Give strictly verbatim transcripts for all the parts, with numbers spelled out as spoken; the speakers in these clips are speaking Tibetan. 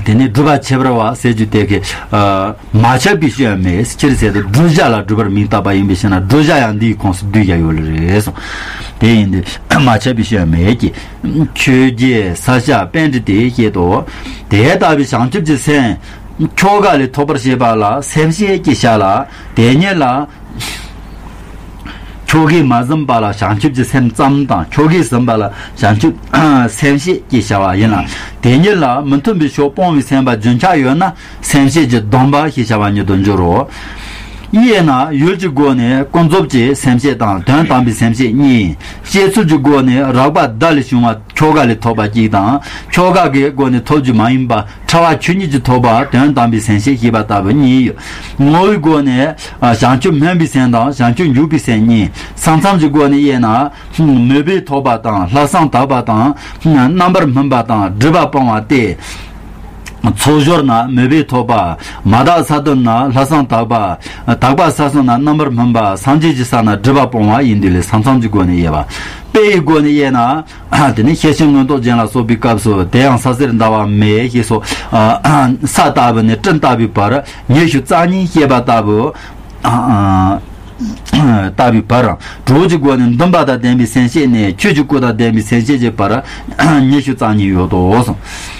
དེ་ནས་སྒྲུབ་པ་ཁྱད་པར་བ་ཟེར་རྒྱུ་དེ་གི་མ་ཁྱབ་པའི་སྤྱོད་ཡུལ་མེད། སྤྱིར་ཟེར་དུས་བསྒྲུབ་བྱ་ལ་སྒྲུབ་པར་མིང་བཏགས་པ་ཡིན་པའི་ཕྱིར་ན། བསྒྲུབ་བྱ་ཡང་འདིའི་ཁོངས་སུ་འདུས་ཀྱང་ཡོད་ལ་རེད་གསུངས། དེ་ཡིན་དུས་མ་ཁྱབ་པའི་སྤྱོད་ཡུལ་མེད་ཀྱི། ཆོས་རྒྱལ་ས་སྐྱ་པཎྜི་ཏས་བཤད་དོ། དེ་ལྟ་བུའི་བྱང་ཆུབ་ཀྱི་སེམས་ཁྱོ་ག་ལས་ཐོབ་པར་བྱེད་པ་ལ་སེམས་བསྐྱེད་ཅེས་བྱ་ལ། དེ་ཉིད་ལ། ཁྱོ་གས་མ་ཟིན་པ་ལ་བྱང་ཆུབ་ཀྱི་སེམས་ཙམ་དང་། ཁྱོ་གས་ཟིན་པ་ལ་བྱང་ཆུབ་སེམས་བསྐྱེད་ཅེས་བྱ་བ་ཡིན་ལ། དེ་ཉིད་ལ་མི་མཐུན་པའི་ཕྱོགས་སྤོང་བའི་སེམས་པ་རྒྱུན་ཆགས་ཡོད་ན། སེམས་བསྐྱེད་ཀྱི་སྡོམ་པ་ཞེས་བྱ་བ་ཉིད་དུ་འགྱུར་རོ། དབྱེ་ན། ཡུལ་གྱི་སྒོ་ནས་ཀུན་རྫོབ་ཀྱི་སེམས་བསྐྱེད་དང་། དོན་དམ་པའི་སེམས་བསྐྱེད་གཉིས། བསྐྱེད་ཚུལ་གྱི་སྒོ་ནས་རགས་པ་བརྡ་ལས་བྱུང་བ་ཁྱོ་ག་ལས་ཐོབ་པ་གཅིག་དང་། ཁྱོ་ག་གི་སྒོ་ནས་ཐོབ་རྒྱུ་མ་ཡིན་པ་ཕྲ་བ་ཆོས་ཉིད་ཀྱིས་ཐོབ་པ་དོན་དམ་པའི་སེམས་བསྐྱེད་ཅེས་པ་ལྟ་བུ་གཉིས་ཡོད། ངོ་བོའི་སྒོ་ནས་བྱང་ཆུབ་སྨོན་པའི་སེམས་དང་། བྱང་ཆུབ་འཇུག་པའི་སེམས་གཉིས། ས་མཚམས་ཀྱི་སྒོ་ནས་དབྱེ་ན། མོས་པས་ཐོབ་པ་དང་། ལྷག་བསམ་དག་པ་དང་། རྣམ་པར་སྨིན་པ་དང་། སྒྲིབ་པ་སྤོང་བ་སྟེ། ཚོགས་སྦྱོར་ན་མོས་པས་ཐོབ་པ། མ་དག་ས་བདུན་ན་ལྷག་བསམ་དག་པ། དག་པ་ས་གསུམ་ན་རྣམ་པར་སྨིན་པ། སངས་རྒྱས་ཀྱི་ས་ན་སྒྲིབ་པ་སྤོང་བ་ཡིན་དུས་ལས་ས་མཚམས་ཀྱི་སྒོ་ནས་དབྱེ་བ། དཔེ་ཡི་སྒོ་ནས་དབྱེ་ན། དེ་ནི་ཤེར་ཕྱིན་མངོན་རྟོགས་རྒྱན་ལ་སོགས་པའི་སྐབས་སུ། དེ་ཡང་ས་གསེར་ཟླ་བ་མེ་ཞེས་སོགས། ས་ལྟ་བུ་ནས་སྤྲིན་ལྟ་བུའི་བར་ཉི་ཤུ་རྩ་གཉིས་བཤད་པ་ལྟ་བུ། ལྟ་བུའི་བར། གྲོགས་ཀྱི་སྒོ་ནས་འདུན་པ་དང་ལྡན་པའི་སེམས་བསྐྱེད་ནས། ཆོས་ཀྱི་སྐུ་དང་ལྡན་པའི་སེམས་བསྐྱེད་ཀྱི་བར་ཉི་ཤུ་རྩ་གཉིས་ཡོད་དོ་གསུངས།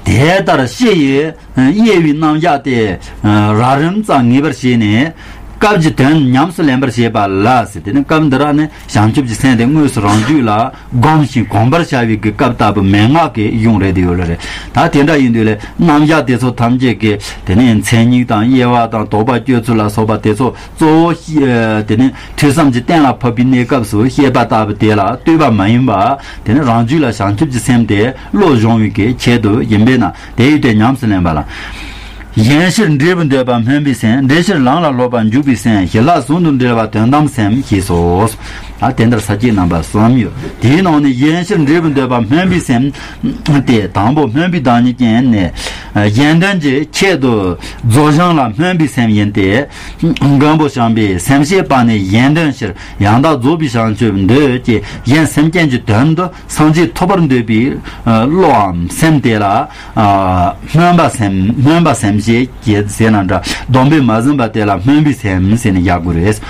དེ་ལྟར་ཕྱི་ཡི་དབྱེ་བའི་རྣམ་གཞག་དེ་རགས་རིམ་ཙམ་ངེས་པར་བྱས་ནས། སྐབས་ཀྱི་དོན་ཉམས་སུ་ལེན་པར་བྱེད་པ་ལ་ཟེར། དེ་ནི་སྐབས་འདི་ར་ནི་བྱང་ཆུབ་ཀྱི་སེམས་དེ་དངོས་སུ་རང་རྒྱུད་ལ་སྒོམ་ཞིང་གོམས་པར་བྱ་བའི་གི་སྐབས་ལྟ་བུ་མན་ངག་གི་གཞུང་རེད་དེ་ཡོད་ལ་རེད། ད་དེ་འདྲ་ཡིན་དུས་ལས་རྣམ་གཞག་དེ་ཚོ་ཐམས་ཅད་ཀྱི་དེ་ནི་མཚན་ཉིད་དང་དབྱེ་བ་དང་དོགས་པ་གཅོད་ཚུལ་ལ་སོགས་པ་དེ་ཚོ་གཙོ་བོ་ཤེས་དེ་ནི་ཐོས་བསམ་གྱིས་གཏན་ལ་ཕབ་པའི་གནས་སྐབས་སུ་བཤད་པ་ལྟ་བུ་དེ་ལ་ལྟོས་པ་མ་ཡིན་པ། དེ་ནི་རང་རྒྱུད་ལ་བྱང་ཆུབ་ཀྱི་སེམས་དེ་བློ་སྦྱོང་བའི་གི་ཆེད་དུ་ཡིན་པས་ན། དེ་ཡི་དེ་ཉམས་སུ་ལེན་པ་ལ། གཞན་ཕྱིར་འབྲས་བུ་འདོད་པ་སྨོན་པའི་སེམས། འབྲས་ཕྱིར་ལམ་ལ་སློབ་པ་འཇུག་པའི་སེམས། ཞི་ལྷག་ཟུང་དུ་འབྲེལ་བ་དོན་དམ་སེམས་ཞེས་སོ། ཨ་དེ་ལྟར་ས་བཅད་རྣམ་པ་གསུམ་ཡོད། དེའི་ནང་ནས་གཞན་ཕྱིར་འབྲས་བུ་འདོད་པ་སྨོན་པའི་སེམས་དེ་དང་པོ་སྨོན་པའི་བདག་ཉིད་ཅན་ནས། གཞན་དོན་གྱི་ཆེད་དུ་རྫོགས་བྱང་ལ་སྨོན་པའི་སེམས་ཡིན་ཏེ། མགོན་པོ་བྱམས་པས་སེམས་བསྐྱེད་པ་ནི་གཞན་དོན་ཕྱིར། ཡང་དག་རྫོགས་པའི་བྱང་ཆུབ་འདོད་ཅེས། གཞན་སེམས་ཅན་གྱི་དོན་དུ་སངས་རྒྱས་ཐོབ་པར་འདོད་པའི་བློའམ་སེམས་དེ་ལ་སྨོན་པ་སེམས། སྨོན་པ་སེམས་བསྐྱེད་ཅེས་ཟེར་ན་འདྲ། སྡོམ་པས་མ་ཟིན་པ་དེ་ལ་སྨོན་པའི་སེམས་ཟེར་ནས་བཞག་དགོས་རེད།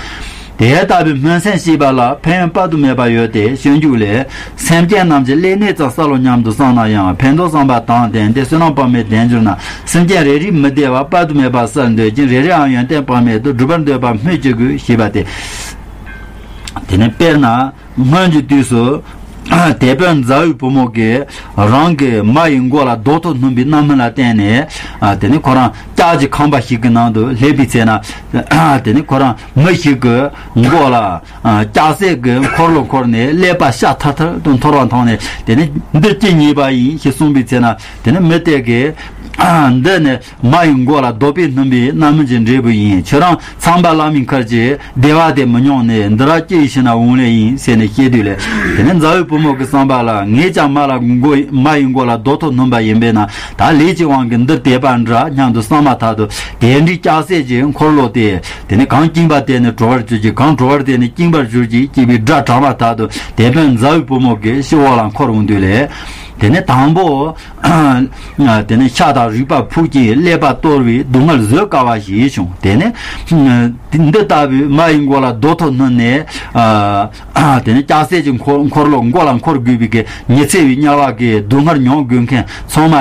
དེ་ལྟ་བུའི་སྨོན་སེམས་བསྐྱེད་པ་ལ་ཕན་ཡོན་དཔག་ཏུ་མེད་པ་ཡོད་དེ། སྤྱོད་འཇུག་ལས། སེམས་ཅན་རྣམས་ཀྱི་ཀླད་ནད་ཙམ་བསལ་ལོ་སྙམ་དུ་བསམ་ན་ཡང་། ཕན་འདོགས་བསམ་པ་དང་ལྡན་ཏེ་བསོད་ནམས་དཔག་མེད་ལྡན་གྱུར་ན། སེམས་ཅན་རེ་རེའི་མི་བདེ་བ་དཔག་ཏུ་མེད་པ་བསལ་འདོད་ཅིང་། རེ་རེའང་ཡོན་ཏན་དཔག་མེད་དུ་སྒྲུབ་པར་འདོད་པ་སྨོས་ཅི་དགོས་ཞེས་པ་སྟེ། དེ་ནས་དཔེར་ན། སྔོན་གྱི་དུས་སུ་དེད་དཔོན་མཛའ་བོའི་བུ་མོ་གིས་རང་གི་མ་ཡི་མགོ་ལ་རྡོ་ཐོག་སྣུན་པའི་རྣམ་སྨིན་ལ་བརྟེན་ནས། དེ་ནས་ཁོ་རང་ལྕགས་ཀྱི་ཁང་པ་ཞིག་གི་ནང་དུ་སླེབས་པའི་ཚེ་ན། དེ་ནས་ཁོ་རང་མི་ཞིག་གི་མགོ་ལ་ལྕགས་སྲེག་གི་འཁོར་ལོ་འཁོར་ནས་ཀླད་པ་ཤ་ཐར་ཐར་དུ་འཐོར་བ་མཐོང་ནས། དེ་ནས་འདི་ཅི་ཉེས་པ་ཡིན་ཞེས་གསུངས་པའི་ཚེ་ན། དེ་ནས་མི་དེ་གིས་འདི་ནི་མ་ཡི་མགོ་ལ་རྡོ་པས་སྣུན་པའི་རྣམ་སྨིན་གྱི་འབྲས་བུ་ཡིན། ཁྱོད་རང་ཚངས་པ་ལྷ་མིའི་ཁར་གྱི་བདེ་བ་དེ་མི་མྱོང་ནས། འདི་ར་ཅི་ཡི་ཕྱིར་ན་འོང་ལེ་ཡིན་ཟེར་ནས་བཤད་དུས་ལས། དེ་ནས་མཛའ་བོའི་བུ་མོ་གི་བསམ་པ་ལ། ངས་ཀྱང་མ་ལ་མགོ་མ་ཡི་མགོ་ལ་རྡོ་ཐོག་སྣུན་པ་ཡིན་པས་ན། ད་ལས་ཀྱི་དབང་གིས་འདིར་དེད་པ་འདྲ་སྙམ་དུ་བསམ་མ་ཐག་ཏུ། དེ་འདྲའི་ལྕགས་སྲེག་གི་འཁོར་ལོ་དེ། དེ་ནས་གང་བཅིངས་པ་དེ་ནི་གྲོལ་བར་གྱུར་ཅིག། གང་གྲོལ་བ་དེ་ནི་བཅིངས་པར་གྱུར་ཅིག་ཅེས་པའི་སྒྲ་གྲགས་མ་ཐག་ཏུ་དེད་དཔོན་མཛའ་བོའི་བུ་མོ་གི་ཤི་འོག་ལ་འཁོར་འོང་དུས་ལས། དེ་ནས་དང་པོ། དེ་ནས་ཤ་དང་རུས་པ་ཕུག་ཅིང་ཀླད་པ་གཏོར་བའི་སྡུག་བསྔལ་བཟོད་དཀའ་བ་ཞིག་བྱུང་། དེ་ནས་འདི་ལྟ་བུའི་མ་ཡི་མགོ་ལ་རྡོ་ཐོག་སྣུན་ནས། དེ་ནས་ལྕགས་སྲེག་གི་འཁོར་འཁོར་ལོ་མགོ་ལ་འཁོར་དགོས་པའི་གི་ཉི་ཚེ་བའི་དམྱལ་བ་གི་སྡུག་བསྔལ་མྱོང་དགོས་མཁན་ཚང་མ་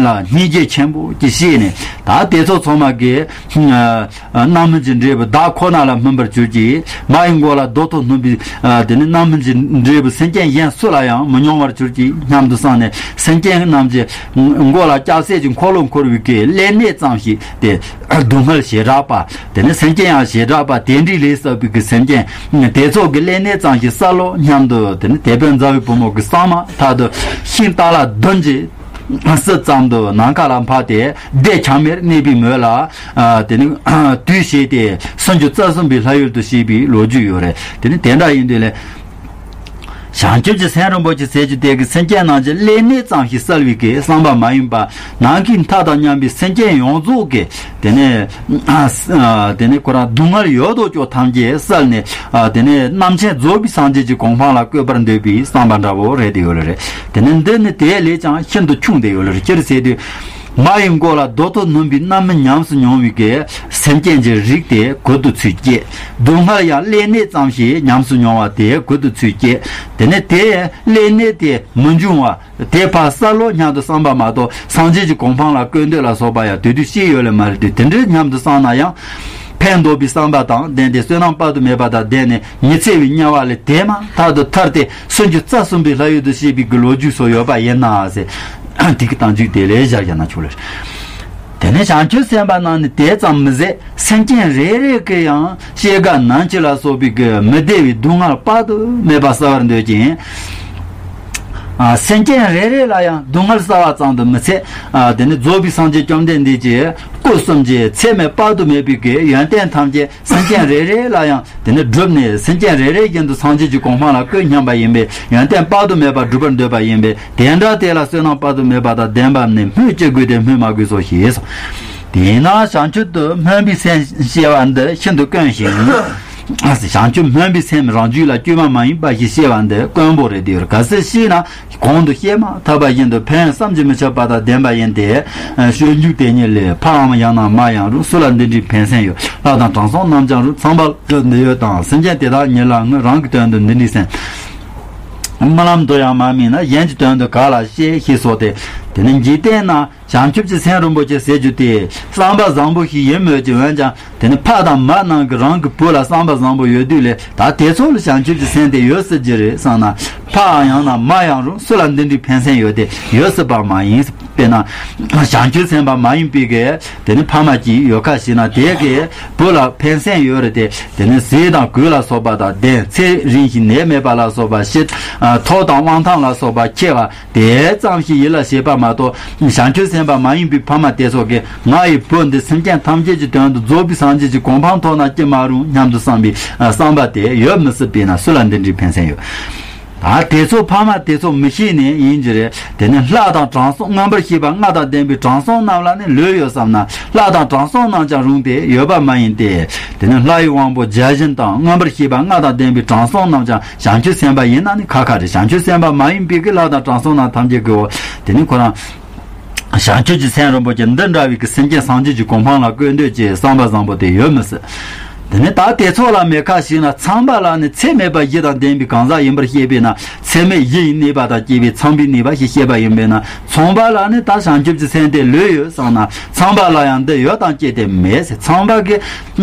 ལ་སྙིང་རྗེ་ཆེན་པོ་ཅིག་སྐྱེས་ནས། ད་དེ་ཚོ་ཚང་མ་གི་རྣམ་སྨིན་གྱི་འབྲས་བུ་བདག་ཁོ་ན་ལ་སྨིན་པར་གྱུར་ཅིག། མ་ཡི་མགོ་ལ་རྡོ་ཐོག་སྣུན་པའི་དེ་ནི་རྣམ་སྨིན་གྱི་འབྲས་བུ་སེམས་ཅན་གཞན་སུ་ལ་ཡང་མི་མྱོང་བར་གྱུར་ཅིག་སྙམ་དུ་བསམས་ནས། སེམས་ཅན་རྣམས་ཀྱི་མགོ་ལ་ལྕགས་སྲེག་གི་འཁོར་ལོ་འཁོར་བའི་གི་ཀླད་ནད་ཙམ་ཞིག་དེ་སྡུག་བསྔལ་ཞེ་དྲག་པ། དེ་ནི་སེམས་ཅན་ཡང་ཞེ་དྲག་པ། དེ་འདྲའི་ལས་བསགས་པའི་གི་སེམས་ཅན་དེ་ཚོ་གི་ཀླད་ནད་ཙམ་ཞིག་བསལ་ལོ་སྙམ་དུ། དེ་ནི་དེད་དཔོན་མཛའ་བོའི་བུ་མོ་གི་བསམ་མ་ཐག་ཏུ་ཤིང་ཏཱ་ལ་བདུན་གྱི་སྲིད་ཙམ་དུ་ནམ་མཁའ་ལ་འཕགས་ཏེ་བདེ་འཁྱམས་མེར་གནས་པའི་མོད་ལ། དེ་ནི་དུས་བྱས་ཏེ་སུམ་ཅུ་རྩ་གསུམ་པའི་ལྷ་ཡུལ་དུ་གཤེགས་པའི་ལོ་རྒྱུས་ཡོད་རེད། དེ་ནི་དེ་འདྲ་ཡིན་དུས་ལས། བྱང་ཆུབ་ཀྱི་སེམས་རིན་པོ་ཆེ་ཟེར་རྒྱུ་དེ་གིས་སེམས་ཅན་རྣམས་ཀྱི་ཀླད་ནད་ཙམ་ཞིག་བསལ་བའི་གི་བསམ་པ་མ་ཡིན་པ། ནམ་མཁའི་མཐའ་དང་མཉམ་པའི་སེམས་ཅན་ཡོངས་རྫོགས་ཀྱི་དེ་ནས་ཨ་ཨ་དེ་ནས་ཁོ་རང་སྡུག་བསྔལ་ཡོད་དོ་ཅོག་ཐམས་ཅད་བསལ་ནས། ཨ་དེ་ནས་རྣམ་མཁྱེན་རྫོགས་པའི་སངས་རྒྱས་ཀྱི་གོ་འཕང་ལ་བཀོད་པར་འདོད་པའི་བསམ་པ་འདྲ་བོ་རེད་དེ་ཡོད་ལེ་རེད། དེ་ནས་འདི་ནི་དེ་ལས་ཀྱང་ཤིན་ཏུ་ཆུང་སྟེ་ཡོད་ལེ་རེད། སྤྱིར་ཟེར་དུས། མ་ཡི་མགོ་ལ་རྡོ་ཐོགས་སྣུན་པའི་རྣམ་སྨིན་ཉམས་སུ་མྱོང་བའི་གི་སེམས་ཅན་གྱི་རིགས་དེ་གུད་དུ་ཚུད་སྐྱེ། སྡུག་བསྔལ་ཡང་ཀླད་ནད་ཙམ་ཞིག་ཉམས་སུ་མྱོང་བ་དེ་གུད་དུ་ཚུད་སྐྱེ། དེ་ནས་དེ་ཀླད་ནད་དེ་མི་འབྱུང་བ་དེ་ཕར་བསལ་ལོ་སྙམ་དུ་བསམ་པ་མ་གཏོགས། སངས་རྒྱས་ཀྱི་གོ་འཕང་ལ་བཀོད་འདོད་ལ་སོགས་པ་ཡང་དེ་དུས་སྐྱེས་ཡོད་ལེ་མ་རེད་དེ། དེ་འདྲའི་སྙམ་དུ་བསམ་ན་ཡང་། ཕན་འདོགས་པའི་བསམ་པ་དང་ལྡན་ཏེ། བསོད་ནམས་དཔག་ཏུ་མེད་པ་དང་ལྡན་ནས་ཉི་ཚེ་བའི་དམྱལ་བ་ལས་དེ་མ་ཐག་ཏུ་ཐར་ཏེ། སུམ་ཅུ་རྩ་གསུམ་པའི་ལྷ་ཡུལ་དུ་གཤེགས་པའི་གི་ལོ་རྒྱུས་སོགས་ཡོད་པ་ཡིན་ན་ཟེར། དེ་གི་རྟགས་འཇུག་དེ་ལས་བཞག་རྒྱ་ན་ཆོག་ལེ། དེ་ནས་བྱང་ཆུབ་སེམས་དཔའ་རྣམས་ནི་དེ་ཙམ་མི་ཟད། སེམས་ཅན་རེ་རེ་གི་ཡང་སྐྱེ་རྒ་ན་འཆི་ལ་སོགས་པའི་གི་མི་བདེ་བའི་སྡུག་བསྔལ་དཔག་ཏུ་མེད་པ་བསལ་བར་འདོད་ཅིང་། ཨ་སེམས་ཅན་རེ་རེ་ལ་ཡང་སྡུག་བསྔལ་བསལ་བ་ཙམ་དུ་མི་ཚད། ཨ་དེ་ནི་རྫོགས་པའི་སངས་རྒྱས་བཅོམ་ལྡན་འདས་ཀྱི་སྐུ་གསུམ་གྱི་ཚད་མེད་དཔག་ཏུ་མེད་པའི་གི་ཡོན་ཏན་ཐམས་ཅད་སེམས་ཅན་རེ་རེ་ལ་ཡང་དེ་ནི་བསྒྲུབས་ནས། སེམས་ཅན་རེ་རེ་བཞིན་དུ་སངས་རྒྱས་ཀྱི་གོ་འཕང་ལ་བཀོད་སྙམ་པ་ཡིན་པས། ཡོན་ཏན་དཔག་ཏུ་མེད་པ་སྒྲུབ་པར་འདོད་པ་ཡིན་པས། དེ་འདྲ་དེ་ལ་བསོད་ནམས་དཔག་ཏུ་མེད་པ་དང་ལྡན་པ་ནི་སྨོས་ཅི་དགོས་ཏེ་སྨོས་མ་དགོས་སོ་ཞེས་སོ། དེས་ན་བྱང་ཆུབ་ཏུ་སྨོན་པའི་སེམས་ཞེས་པ་འདི་ཤིན་ཏུ་དཀོན་ཞིང་། བྱང་ཆུབ་སྨོན་པའི་སེམས་རང་རྒྱུད་ལ་བཅོས་མ་མ་ཡིན་པ་ཞིག་ཞེས་པ་འདི་དཀོན་པོ་རེད་དེ། གལ་སྲིད་ཤེས་ན། གོང་དུ་བཤད་མ་ཐག་པ་བཞིན་དུ་ཕན་བསམ་གྱིས་མི་ཁྱབ་པ་དང་ལྡན་པ་ཡིན་ཏེ། སྤྱོད་འཇུག་དེ་ཉིད་ལས། ཕའམ་ཡང་ན་མ་ཡང་རུང་། སུ་ལ་འདི་འདྲའི་ཕན་སེམས་ཡོད། ལྷ་དང་དྲང་སྲོང་རྣམས་ཀྱང་རུང་། ཚངས་པ་ལ་འདི་ཡོད་དང་། སེམས་ཅན་དེ་དག་ཉིད་ལའང་རང་གི་དོན་དུ་འདི་འདྲའི་སེམས། རྨི་ལམ་དུ་ཡང་མ་དམིགས་ན། གཞན་གྱི་དོན་དུ་ག་ལ་བཤད། ཞེས་སོགས་ཏེ། དེ་ནི་འཇིག་རྟེན་ན་བྱང་ཆུབ་ཀྱི་སེམས་རིན་པོ་ཆེ་ཟེར་རྒྱུ་དེ་བསམ་པ་བཟང་པོ་ཞིག་ཡིན་མོད་ཀྱི། འོན་ཀྱང་དེ་ནི་ཕ་དང་མ་རྣམས་ཀྱིས་རང་གི་བུ་ལ་བསམ་པ་བཟང་པོ་ཡོད་དུས་ལས། ད་དེ་ཚོ་ལ་བྱང་ཆུབ་ཀྱི་སེམས་དེ་ཡོད་སྲིད་ཀྱི་རེད་བསམ་ན། ཕའམ་ཡང་ན་མ་ཡང་རུང་། སུ་ལ་འདི་འདྲའི་ཕན་སེམས་ཡོད་དེ་ཡོད་སྲིད་པ་མ་ཡིན། དཔེར་ན། བྱང་ཆུབ་སེམས་དཔའ་མ་ཡིན་པའི་གི་དེ་ནི་ཕ་མ་གཅིག་ཡོད་ཁ་ཞིག་ན། དེ་གི་བུ་ལ་ཕན་སེམས་ཡོད་རེད་དེ། དེ་ནི་ཟས་དང་གོས་ལ་སོགས་པ་དང་ལྡན། ཚེ་རིང་ཞིང་ནད་མེད་པ་ལ་སོགས་པ་ཞིག། ཐོབ་དང་དབང་ཐང་ལ་སོགས་པ་ཁྱེར་བ། དེ་ཙམ་ཞིག་ཡིད་ལ་བྱེད་པ་མ་གཏོགས། བྱང་ཆུབ་སེམས་དཔའ་མ་ཡིན་པའི་ཕ་མ་དེ་ཚོ་གིས་ང་ཡི་བུ་འདི་སེམས་ཅན་ཐམས་ཅད་ཀྱི་དོན་དུ་རྫོགས་པའི་སངས་རྒྱས་ཀྱི་གོ་འཕང་ཐོབ་ན་ཅི་མ་རུང་སྙམ་དུ་བསམ་པའི་བསམ་པ་དེ་ཡོད་མི་སྲིད་པས་ན། སུ་ལ་འདི་འདྲའི་ཕན་སེམས་ཡོད། ད་དེ་ཚོ་ཕ་མ་དེ་ཚོ་མི་ཤེས་ནས་ཡིན་གྱི་རེད། དེ་ནི་ལྷ་དང་དྲང་སྲོང་། མངོན་པར་ཤེས་པ་ལྔ་དང་ལྡན་པའི་དྲང་སྲོང་རྣམས་ལ་ནི་ལོས་ཡོད་བསམ་ན། ལྷ་དང་དྲང་སྲོང་རྣམས་ཀྱང་རུང་སྟེ་ཡོད་པ་མ་ཡིན་ཏེ། དེ་ནི་ལྷ་ཡི་དབང་པོ་བརྒྱ་བྱིན་དང་། མངོན་པར་ཤེས་པ་ལྔ་དང་ལྡན་པའི་དྲང་སྲོང་རྣམས་ཀྱང་བྱང་ཆུབ་སེམས་དཔའ་ཡིན་ན་ནི་ཁ་ཁ་རེད། བྱང་ཆུབ་སེམས་དཔའ་མ་ཡིན་པའི་གི་ལྷ་དང་དྲང་སྲོང་རྣམས་ཐམས་ཅད་ཀྱིའོ། དེ་ནི་ཁོ་རང་བྱང་ཆུབ་ཀྱི་སེམས་རིན་པོ་ཆེ་འདི་འདྲ་བའི་གི་སེམས་ཅན་སངས་རྒྱས་ཀྱི་གོ་འཕང་ལ་བཀོད་འདོད་ཀྱི་བསམ་པ་བཟང་པོ་དེ་ཡོད་མི་སྲིད། དེ་ནི་ད་དེ་ཚོ་ལ་མེད་ཁ་ཞིག་ན། ཚངས་པ་ལ་ནི་ཚད་མེད་པ་བཞི་དང་ལྡན་པའི་གང་ཟག་ཡིན་པར་བཤད་པས་ན། ཚད་མེད་བཞི་ཡི་གནས་པ་དང་བཅས་པའི་ཚངས་པའི་གནས་པ་ཞེས་བཤད་པ་ཡིན་པས་ན། ཚངས་པ་ལ་ནི་ད་བྱང་ཆུབ་ཀྱི་སེམས་དེ་ལོས་ཡོད་བསམ་ན། ཚངས་པ་ལ་ཡང་འདི་ཡོད་དང་བཅས་ཏེ་མེད་ཟེར། ཚངས་པ་གི་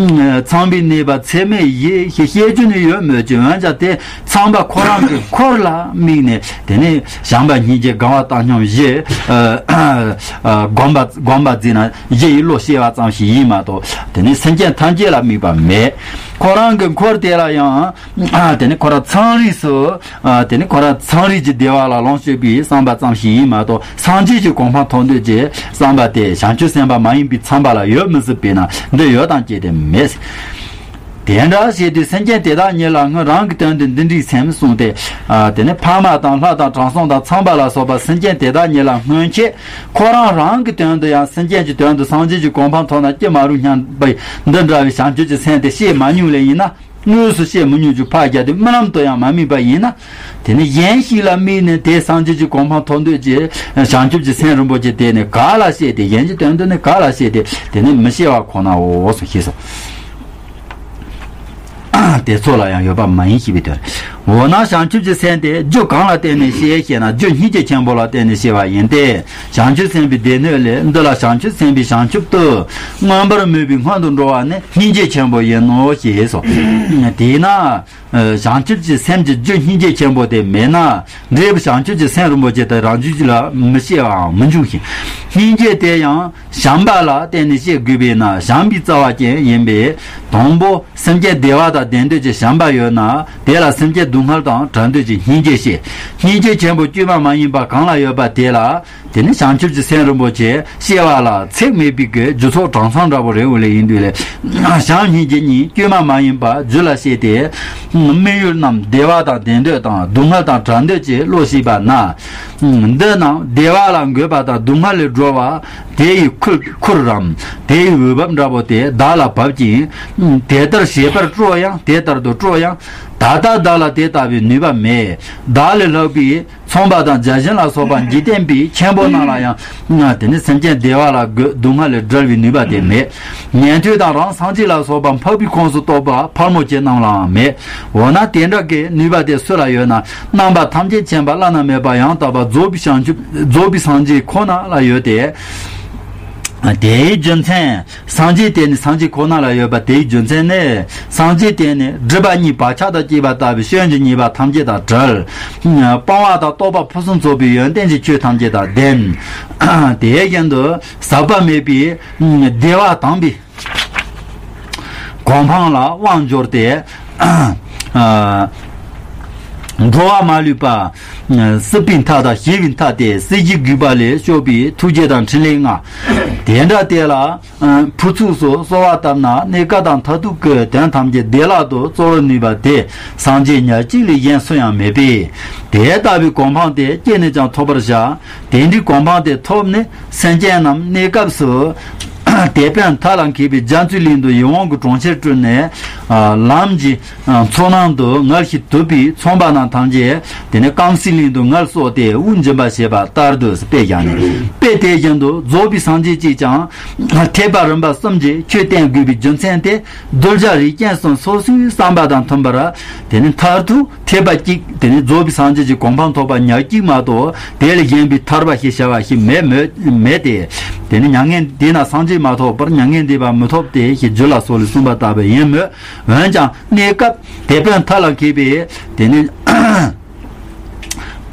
ཚངས་པའི་གནས་པ་ཚད་མེད་བཞི་ཞེས་བཤད་རྒྱུ་ནི་ཡོད་མོད་ཀྱི། འོན་ཀྱང་དེ་ཚངས་པ་ཁོ་རང་གི་འཁོར་ལ་དམིགས་ནས། དེ་ནས་བྱམས་པ་སྙིང་རྗེ་དགའ་བ་བཏང་སྙོམས་བཞི། སྒོམ་པ་སྒོམ་པ་བརྩིས་ན་བཞི་ཡི་བློ་ཤེས་པ་ཙམ་ཞིག་ཡིན་མ་གཏོགས། དེ་ནས་སེམས་ཅན་ཐམས་ཅད་ལ་དམིགས་པ་མེད། ཁོ་རང་གི་འཁོར་དེ་ལ་ཡང་། དེ་ནས་ཁོ་རང་ཚངས་རིས་སུ། དེ་ནས་ཁོ་རང་ཚངས་རིས་ཀྱི་བདེ་བ་ལ་ལོངས་སྤྱོད་པའི་བསམ་པ་ཙམ་ཞིག་ཡིན་མ་གཏོགས། སངས་རྒྱས་ཀྱི་གོ་འཕང་ཐོབ་འདོད་ཀྱི་བསམ་པ་དེ་བྱང་ཆུབ་སེམས་དཔའ་མ་ཡིན་པའི་ཚངས་པ་ལ་ཡོད་མི་སྲིད་པས་ན། འདི་ཡོད་དང་བཅས་ཏེ་མེད། དེ་འདྲ་བྱས་དུས་སེམས་ཅན་དེ་དག་ཉིད་ལའང་རང་གི་དོན་དུ་འདི་འདྲའི་སེམས་གསུངས་ཏེ། དེ་ནས་ཕ་མ་དང་ལྷ་དང་དྲང་སྲོང་དང་ཚངས་པ་ལ་སོགས་པ་སེམས་ཅན་དེ་དག་ཉིད་ལ་སྔོན་ཆད་ཁོ་རང་རང་གི་དོན་དུ་ཡང་སེམས་ཅན་གྱི་དོན་དུ་སངས་རྒྱས་ཀྱི་གོ་འཕང་ཐོབ་ན་ཅི་མ་རུང་སྙམ་པའི་འདི་འདྲ་བའི་བྱང་ཆུབ་ཀྱི་སེམས་དེ་བསྐྱེད་མ་མྱོང་ལེ་ཡིན་ན། དངོས་སུ་བསྐྱེད་མི་མྱོང་རྒྱུ་ཕར་རྒྱབ་སྟེ་རྨི་ལམ་དུ་ཡང་མ་དམིགས་པ་ཡིན་ན། དེ་ནི་གཞན་ཞིག་ལ་དམིགས་ནས་དེ་སངས་རྒྱས་ཀྱི་གོ་འཕང་ཐོབ་འདོད་ཀྱི་བྱང་ཆུབ་ཀྱི་སེམས་རིན་པོ་ཆེ་དེ་ནི་ག་ལ་བསྐྱེད་དེ། གཞན་གྱི་དོན་དུ་ནི་ག་ལ་བསྐྱེད་དེ། དེ་ནི་མི་བསྐྱེད་པ་ཁོ་ནའོ་གསུངས་ཤེས་སོ། དེ་ཚོ་ལ་ཡང་ཡོད་པ་མ་ཡིན་ཞེས་པའི་དོན། འོ་ན་བྱང་ཆུབ་ཀྱི་སེམས་དེ་རྒྱུ་གང་ལ་བརྟེན་ནས་སྐྱེ་ཞེ་ན། རྒྱུ་སྙིང་རྗེ་ཆེན་པོ་ལ་བརྟེན་ནས་སྐྱེ་བ་ཡིན་ཏེ། བྱང་ཆུབ་སེམས་དཔའི་སྡེ་སྣོད་ལས། འདི་ལ་བྱང་ཆུབ་སེམས་དཔའི་བྱང་ཆུབ་ཏུ་མངོན་པར་མོས་པའི་སྔོན་དུ་འགྲོ་བ་ནི་སྙིང་རྗེ་ཆེན་པོ་ཡིན་ནོ་ཞེས་སོ། དེས་ན། བྱང་ཆུབ་ཀྱི་སེམས་ཀྱི་རྒྱུ་སྙིང་རྗེ་ཆེན་པོ་དེ་མེད་ན། འབྲས་བུ་བྱང་ཆུབ་ཀྱི་སེམས་རིན་པོ་ཆེ་དེ་རང་རྒྱུད་ལ་མི་སྐྱེ་བའམ་མི་འབྱུང་ཞིང་། སྙིང་རྗེ་དེ་ཡང་བྱམས་པ་ལ་བརྟེན་ནས་སྐྱེ་དགོས་པས་ན། བྱམས་པའི་རྩ་བ་ཅན་ཡིན་པས། དང་པོ་སེམས་ཅན་བདེ་བ་དང་ལྡན་འདོད་ཀྱི་བྱམས་པ་ཡོད་ན། དེ་ལ་སེམས་ཅན་ སྡུག་བསྔལ་དང་བྲལ་འདོད་ཀྱི་སྙིང་རྗེ་བསྐྱེད། སྙིང་རྗེ་ཆེན་པོ་དཀྱུས་མ་མ་ཡིན་པ་གང་ལ་ཡོད་པ་དེ་ལ། དེ་ནི་བྱང་ཆུབ་ཀྱི་སེམས་རིན་པོ་ཆེ་སྐྱེ་བ་ལ་ཚེགས་མེད་པའི་གི་རྒྱུ་ཚོགས་གྲངས་ཚང་འདྲ་པོ་རེད་འོ་ལེ་ཡིན་དུས་ལས། བྱམས་སྙིང་རྗེ་གཉིས་དཀྱུས་མ་མ་ཡིན་པ་རྒྱུད་ལ་སྐྱེས་ཏེ། དམིགས་ཡུལ་རྣམས་བདེ་བ་དང་ལྡན་འདོད་དང་སྡུག་བསྔལ་དང་བྲལ་འདོད་ཀྱི་བློ་སྐྱེས་པ་ན། འདི་རྣམས་བདེ་བ་ལ་འགོད་པ་དང་སྡུག་བསྔལ་ལས་སྒྲོལ་བ། དེ་ཡི་ཁུར་ཁུར་རམ། དེ་ཡི་འོས་བབ་འདྲ་པོ་དེ་བདག་ལ་བབ་ཅིང་། དེ་ལྟར་བྱེད་པར་སྤྲོ་ཡང་དེ་ལྟར་དུ་སྤྲོ་ཡང་། ད་ལྟ་བདག་ལ་དེ་ལྟ་བུའི་ནུས་པ་མེད། བདག་ལས་ལྷག་པའི་ཚོང་པ་དང་བརྒྱ་བྱིན་ལ་སོགས་པ་འཇིག་རྟེན་པའི་ཆེན་པོ་རྣམས་ལ་ཡང་། དེ་ནི་སེམས་ཅན་བདེ་བ་ལ་འགོད་སྡུག་བསྔལ་ལས་སྒྲོལ་བའི་ནུས་པ་དེ་མེད། ཉན་ཐོས་དང་རང་སངས་རྒྱས་ལ་སོགས་པ་འཕགས་པའི་ཁོངས་སུ་གཏོགས་པ་ཕལ་མོ་ཆེ་རྣམས་ལའང་མེད། འོ་ན་དེ་འདྲ་གི་ནུས་པ་དེ་སུ་ལ་ཡོད་ན། རྣམ་པ་ཐམས་ཅད་མཁྱེན་པ་བླ་ན་མེད་པ་ཡང་དག་པར་རྫོགས་པའི་བྱང་ཆུབ་རྫོགས་པའི་སངས་རྒྱས་ཁོ་ན་ལ་ཡོད་དེ། དེའི་རྒྱུ་མཚན། སངས་རྒྱས་དེ་ནི་སངས་རྒྱས་ཁོ་ན་ལ་ཡོད་པ་དེའི་རྒྱུ་མཚན་ནི། སངས་རྒྱས་དེ་ནི་སྒྲིབ་པ་གཉིས་བག་ཆགས་དང་བཅས་པ་ལྟ་བུའི་སྐྱོན་གྱི་ཉེས་པ་ཐམས་ཅད་དང་བྲལ། སྤང་བ་དང་རྟོགས་པ་ཕུན་སུམ་ཚོགས་པའི་ཡོན་ཏན་གྱི་ཆོས་ཐམས་ཅད་དང་ལྡན། དེ་བཞིན་དུ་ཟག་པ་མེད་པའི་བདེ་བ་དམ་པའི་གོ་འཕང་ལ་དབང་འབྱོར་ཏེ། འགྲོ་བ་མ་ལུས་པ། སྲིད་པའི་མཐའ་དང་ཞི་བའི་མཐའ་སྟེ་སྲིད་ཞིའི་རྒུད་པ་ལས་སྐྱོབ་པའི་ཐུགས་རྗེ་དང་ཕྲིན་ལས་ལྔ། དེ་འདྲ་དེ་ལ། ཕུར་ཚུགས་སུ་གསོལ་བ་བཏབ་ན་གནས་སྐབས་དང་མཐར་ཐུག་གི་དོན་ཐམས་ཅད་བདེ་བླག་ཏུ་སྩོལ་བར་ནུས་པ་དེ་སངས་རྒྱས་ཉག་གཅིག་ལས་གཞན་སུ་ཡང་མེད་པས། དེ་ལྟ་བུའི་གོ་འཕང་དེ་ཅི་ནས་ཀྱང་ཐོབ་པར་བྱ། དེ་འདྲའི་གོ་འཕང་དེ་ཐོབ་ནས་སེམས་ཅན་རྣམས་གནས་སྐབས་སུ། དེད་དཔོན་མཐའ་ལ་མཁས་པའི་རྒྱ་མཚོའི་གླིང་དུ་ཡིད་འོང་གི་གྲོང་ཁྱེར་བསྐྲུན་ནས། ལམ་གྱི། མཚོ་ནང་དུ་ངལ་ཞིང་དུབ་པའི་ཚོང་པ་རྣམས་ཐམས་ཅད་དེ་ནས་རྐང་སའི་གླིང་དུ་ངལ་གསོ་སྟེ་དབུགས་འབྱིན་པར་བྱེད་པ་ལྟར་དུ་དཔེ་བཞག་ནས། དཔེ་དེ་བཞིན་དུ་རྫོགས་པའི་སངས་རྒྱས་ཀྱིས་ཀྱང་ཐེག་པ་རིམ་པ་གསུམ་གྱི་ཆོས་བསྟན་དགོས་པའི་རྒྱུ་མཚན་དེ་གདུལ་བྱ་རིགས་ཅན་གསུམ་སོ་སོའི་བསམ་པ་དང་མཐུན་པར་དེ་ནས་མཐར་ཐུག་ཐེག་པ་གཅིག་དེ་ནས་རྫོགས་པའི་སངས་རྒྱས་ཀྱི་གོ་འཕང་ཐོབ་པ་ཉག་གཅིག་མ་གཏོགས་དེ་ལས་གཞན་པའི་ཐར་པ་ཞེས་བྱ་བ་ཞིག་མེད་མོད་མེད་དེ། དེ་ནས་མྱ་ངན་འདས་ན་སངས་རྒྱས་མ་ཐོབ་པར་མྱ་ངན་འདས་པ་མི་ཐོབ་སྟེ་ཞེས་རྒྱུད་ལ་སོགས་ལས་གསུངས་པ་ལྟ་བུ་ཡིན་མོད། འོན་ཀྱང་གནས་སྐབས་དེད་དཔོན་མཐའ་ལ་མཁས་པས་དེ་ནི་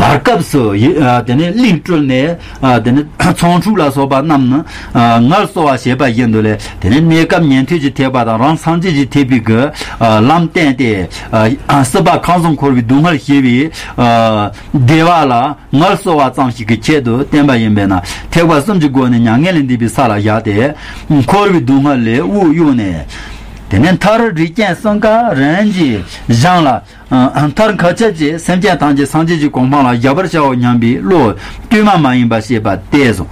བར་སྐབས་སུ་ཡི་ཨ་དེ་ནི་གླིང་བསྐྲུན་ནས་ཨ་དེ་ནི་ཚོང་ཕྲུག་ལ་སོགས་པ་རྣམས་ནི་ཨ་ངལ་གསོ་བ་བྱེད་པ་བཞིན་དུ་ལས། དེ་ནི་གནས་སྐབས་ཉན་ཐོས་ཀྱི་ཐེག་པ་དང་རང་སངས་རྒྱས་ཀྱི་ཐེག་པའི་གི་ཨ་ལམ་བསྟན་ཏེ་ཨ་སྲིད་པ་ཁམས་གསུམ་འཁོར་བའི་སྡུག་བསྔལ་ཞི་བའི་ཨ་བདེ་བ་ལ་ངལ་གསོ་བ་ཙམ་ཞིག་གི་ཆེད་དུ་བསྟན་པ་ཡིན་པས་ན། ཐེག་པ་གསུམ་གྱི་སྒོ་ནས་མྱ་ངན་ལས་འདས་པའི་ས་ལ་བཞག་སྟེ། འཁོར་བའི་སྡུག་བསྔལ་ལས་དབུགས་གཡུགས་ནས། དེ་ནས་མཐར་རིགས་ཅན་གསུམ་ཀ་རིམ་གྱིས་བཞེངས་ལ། མཐར་མཁའ་ཁྱབ་ཀྱི་སེམས་ཅན་ཐམས་ཅད་སངས་རྒྱས་ཀྱི་གོ་འཕང་ལ་བཞག་པར་བྱའོ་སྙམ་པའི་བློ་དཀྱུས་མ་མ་ཡིན་པ་བཤད་པ་སྟེ་སོ།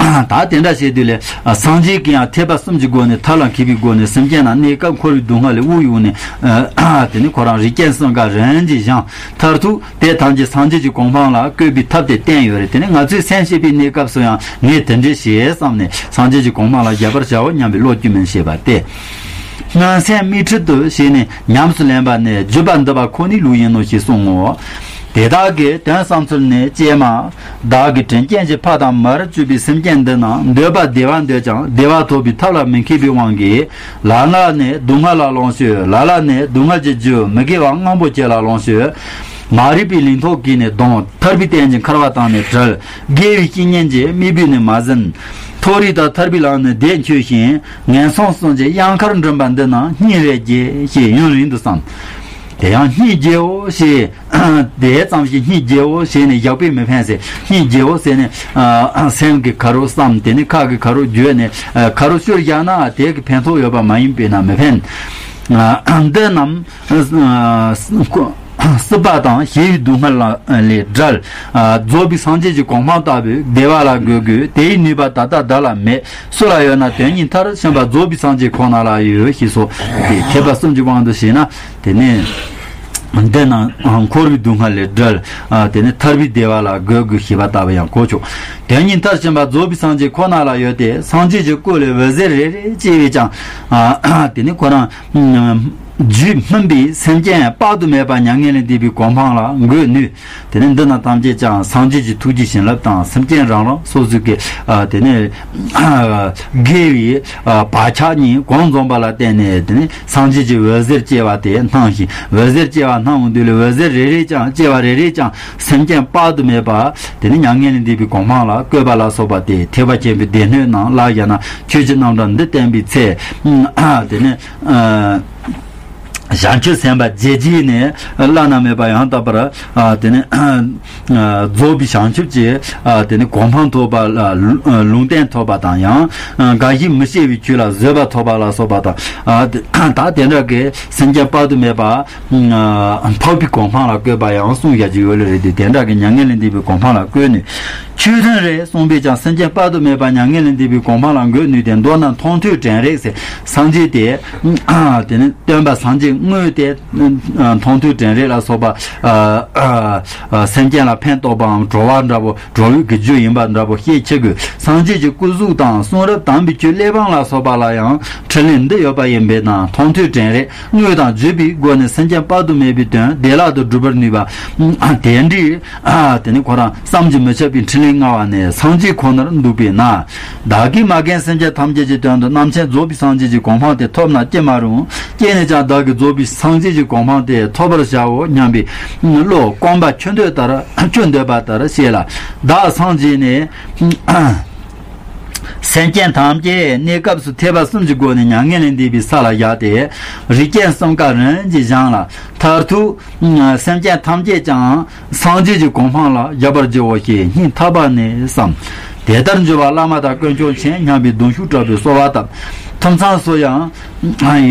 ད་དེ་འདྲ་བྱས་དུས་ལས་སངས་རྒྱས་ཀྱིས་ཡང་ཐེག་པ་གསུམ་གྱི་སྒོ་ནས་ཐབས་ལ་མཁས་པའི་སྒོ་ནས་སེམས་ཅན་རྣམས་གནས་སྐབས་འཁོར་བའི་སྡུག་བསྔལ་ལས་དབུགས་གཡུགས་ནས། དེ་ནི་ཁོ་རང་རིགས་ཅན་གསུམ་ཀ་རིམ་གྱིས་བཞེངས། མཐར་ཐུག་དེ་ཐམས་ཅད་སངས་རྒྱས་ཀྱི་གོ་འཕང་ལ་བཀོད་པའི་ཐབས་དེ་བསྟན་ཡོད་རེད། དེ་ནི་ང་ཚོའི་སེམས་བསྐྱེད་པའི་གནས་སྐབས་སུ་ཡང་ངས་དེ་འདྲའི་བྱེད་བསམ་ནས་སངས་རྒྱས་ཀྱི་གོ་འཕང་ལ་བཞག་པར་བྱའོ་སྙམ་པའི་བློ་དཀྱུས་མས་བཤད་པ་སྟེ། སྔོན་སེམས་དམིགས་ཁྲིད་དུ་བྱས་ནས་ཉམས་སུ་ལེན་པ་ནི་བརྒྱུད་པ་འདི་པ་ཁོ་ནའི་ལུགས་ཡིན་ནོ་ཞེས་གསུངས་ངོ་། དེ་དག་གི་དོན་བསམ་ཚུལ་ནི་ཀྱེ་མ། བདག་གིས་དྲིན་ཅན་གྱི་ཕ་དང་མར་གྱུར་པའི་སེམས་ཅན་འདི་རྣམས་འདོད་པ་བདེ་བ་འདོད་ཀྱང་བདེ་བ་ཐོབ་པའི་ཐབས་ལ་མི་མཁས་པའི་དབང་གིས། ལ་ལ་ནི་སྡུག་བསྔལ་ལ་ལོངས་སྤྱོད། ལ་ལ་ནི་སྡུག་བསྔལ་གྱི་རྒྱུ་མི་དགེ་བ་རྔམ་པོ་ཆེ་ལ་ལོངས་སྤྱོད། མ་རིག་པའི་ལིང་ཐོག་གིས་ནི་གདུང་། ཐར་པའི་རྟེན་གྱི་འཁར་བ་དང་ནི་བྲལ། དགེ་བའི་བཤེས་གཉེན་གྱི་མིག་དཔེས་ནི་མ་ཟིན། མཐོ་རིས་དང་ཐར་པའི་ལམ་ནི་བདེ་འཁྱོལ་ཞིང་། ངན་སོང་གསུམ་གྱི་གཡང་ཁར་འགྲིམ་པ་འདི་རྣམས་སྙིང་རེ་རྗེ་ཞེས་ཡུན་རིང་དུ་བསམ། དེ་ཡང་སྙིང་རྗེའོ་ཞེས། དེ་ཙམ་ཞིག་སྙིང་རྗེའོ་ཞེས་ནས་བཞག་པས་མི་ཕན་ཟེར། སྙིང་རྗེའོ་ཟེར་ནས་སེམས་ཀྱི་ཁ་རོག་བསམ། དེ་ནས་ཁ་གི་ཁ་རོག་བརྗོད་ནས་ཁ་རོག་ཤོར་བཞག་ན་དེ་གི་ཕན་ཐོགས་ཡོད་པ་མ་ཡིན་པས་ན་མི་ཕན། འདི་རྣམས་སྲིད་པ་དང་ཞི་བའི་སྡུག་བསྔལ་ལས་བྲལ། རྫོགས་པའི་སངས་རྒྱས་ཀྱི་གོ་འཕང་ལྟ་བུའི་བདེ་བ་ལ་འགོད་དགོས། དེའི་ནུས་པ་ད་ལྟ་བདག་ལ་མེད། སུ་ལ་ཡོད་ན་དོན་གཉིས་མཐར་ཕྱིན་པ་རྫོགས་པའི་སངས་རྒྱས་ཁོ་ན་ལ་ཡོད་ཞེས་སོ། དེ་ཐེག་པ་གསུམ་གྱི་དབང་དུ་བྱས་ན། དེ་ནས་འདི་རྣམས་འཁོར་བའི་སྡུག་བསྔལ་ལས་བྲལ། དེ་ནས་ཐར་པའི་བདེ་བ་ལ་འགོད་དགོས་ཞེས་པ་ལྟ་བུ་ཡང་གོ་ཆོག་དོན་གཉིས་མཐར་ཕྱིན་པ་རྫོགས་པའི་སངས་རྒྱས་ཁོ་ན་ལ་ཡོད་དེ། སངས་རྒྱས་ཀྱི་སྐུ་ལས་འོད་ཟེར་རེ་རེ་སྐྱེ་བས་ཀྱང་། དེ་ནས་ཁོ་རང་རྒྱུད་སྨིན་པའི་སེམས་ཅན་དཔག་ཏུ་མེད་པ་མྱ་ངན་ལས་འདས་པའི་གོ་འཕང་ལ་འགོད་ནུས། དེ་ནས་འདི་རྣམས་ཐམས་ཅད་ཀྱང་སངས་རྒྱས་ཀྱི་ཐུགས་ཀྱི་བྱིན་རླབས་དང་། སེམས་ཅན་རང་རང་སོ་སོའི་གི་ཨ་དེ་ནས་དགེ་བའི་ཨ་བག་ཆགས་གཉིས་གང་འཛོམས་པ་ལ་བརྟེན་ནས། དེ་ནས་སངས་རྒྱས་ཀྱི་འོད་ཟེར་སྐྱེ་བ་དེ་སྣང་ཞིང་། འོད་ཟེར་སྐྱེ་བ་སྣང་འོང་དུས་ལས་འོད་ཟེར་རེ་རེས་ཀྱང་སྐྱེ་བ་རེ་རེས་ཀྱང་སེམས་ཅན་དཔག་ཏུ་མེད་པ་དེ་ནས་མྱ་ངན་ལས་འདས་པའི་གོ་འཕང་ལ་བཀོད་པ་ལ་སོགས་པ་སྟེ། ཐེག་པ་ཆེན་པོའི་སྡེ་སྣོད་རྣམས་ལ་ཡང་ན་ཆོས་ཀྱི་རྣམ་གྲངས་འདི་བསྟན་པའི་ཚེ། དེ་ནས། བྱང་ཆུབ་སེམས་དཔའ་རྒྱལ་བྱེད་ནས་བླ་ན་མེད་པ་ཡང་དག་པར་ཨ་དེ་ནི་རྫོགས་པའི་བྱང་ཆུབ་ཀྱི་ཨ་དེ་ནི་གོ་འཕང་ཐོབ་པ་ལ་ལུ་ལུང་བསྟན་ཐོབ་པ་དང་ཡང་འགའ་ཞིག་མི་ཤེས་པའི་ཆོས་ལ་བཟོད་པ་ཐོབ་པ་ལ་སོགས་པ་དང་ཨ་དེ་ད་དེ་འདྲ་གི་སེམས་ཅན་དཔག་ཏུ་མེད་པ་འཕགས་པའི་གོ་འཕང་ལ་བཀོད་པ་ཡང་གསུངས་ཡ་གི་ཡོད་ལེ་རེད་དེ། དེ་འདྲ་གི་མྱ་ངན་ལས་འདས་པའི་གོ་འཕང་ལ་བཀོད་ནས། ཆོས་མཐུན་རེད་གསུངས་པས་ཀྱང་སེམས་ཅན་དཔག་ཏུ་མེད་པ་མྱ་ངན་ལས་འདས་པའི་གོ་འཕང་ལ་འགོད་ནུས་ཏེ། མདོར་ན་མཐོང་ཐོས་དྲན་རེག་ཟེར་སངས་རྒྱས་དེ། དེ་ནི་སྟོན་པ་སངས་རྒྱས་དངོས་དེ། མཐོང་ཐོས་དྲན་རེག་ལ་སོགས་པ། སེམས་ཅན་ལ་ཕན་འདོགས་པའམ་གྲོལ་བ་འདྲ་པོ་གྲོལ་ཡུལ་གྱི་རྒྱུ་ཡིན་པ་འདྲ་པོ་ཤེས་ཆེ་དགོས། སངས་རྒྱས་ཀྱི་སྐུ་གཟུགས་དང་གསུང་རབ་དམ་པའི་ཆོས་གླེགས་བམ་ལ་སོགས་པ་ལ་ཡང་འཕྲིན་ལས་འདི་ཡོད་པ་ཡིན་པས་ན། མཐོང་ཐོས་དྲན་རེག་དངོས་དང་བརྗོད་པའི་སྒོ་ནས་སེམས་ཅན་དཔག་ཏུ་མེད་པའི་དོན་བདེ་བླག་ཏུ་སྒྲུབ་པར་ནུས་པ། དེ་འདྲའི་དེ་ནི་ཁོ་རང་བསམ་གྱིས་མི་ཁྱབ་པའི་འཕྲིན་ལས་མངའ་བ་ནི་སངས་རྒྱས་ཁོ་ནར་འདུག་པས་ན། བདག་གིས་མ་མཁྱེན་སེམས་ཅན་ཐམས་ཅད་ཀྱི་དོན་དུ་རྣམ་མཁྱེན་རྫོགས་པའི་སངས་རྒྱས་ཀྱི་གོ་འཕང་དེ་ཐོབ་ན་ཅི་མ་རུང་། སྐྱེས་ནས་ཀྱང་བདག་གིས་རྫོགས་པའི་སངས་རྒྱས་ཀྱི་གོ་འཕང་དེ་ཐོབ་པར་བྱའོ་སྙམ་པའི་བློ་སྐོམ་པ་ཆུ་འདོད་ལྟར་ཆུ་འདོད་པ་ལྟར་བྱེད་ལ། བདག་སངས་རྒྱས་ནས། སེམས་ཅན་ཐམས་ཅད་གནས་སྐབས་སུ་ཐེག་པ་གསུམ་གྱི་སྒོ་ནས་མྱ་ངན་ལས་འདས་པའི་ས་ལ་བཞག་སྟེ། རིགས་ཅན་གསུམ་ཀ་རིམ་གྱིས་སྦྱངས་ལ། མཐར་ཐུག་སེམས་ཅན་ཐམས་ཅད་ཀྱང་སངས་རྒྱས་ཀྱི་གོ་འཕང་ལ་བཞག་པར་བགྱིའོ་ཞེས་སྙིང་ཐག་པ་ནས་བསམ། དེ་ལྟར་འགྱུར་བ་བླ་མ་དང་དཀོན་མཆོག་མཁྱེན་སྙམ་པའི་གདུང་ཤུགས་དྲག་པོས་གསོལ་བ་བཏབ། ཐུབ་ཚང་སུ་ཡང་།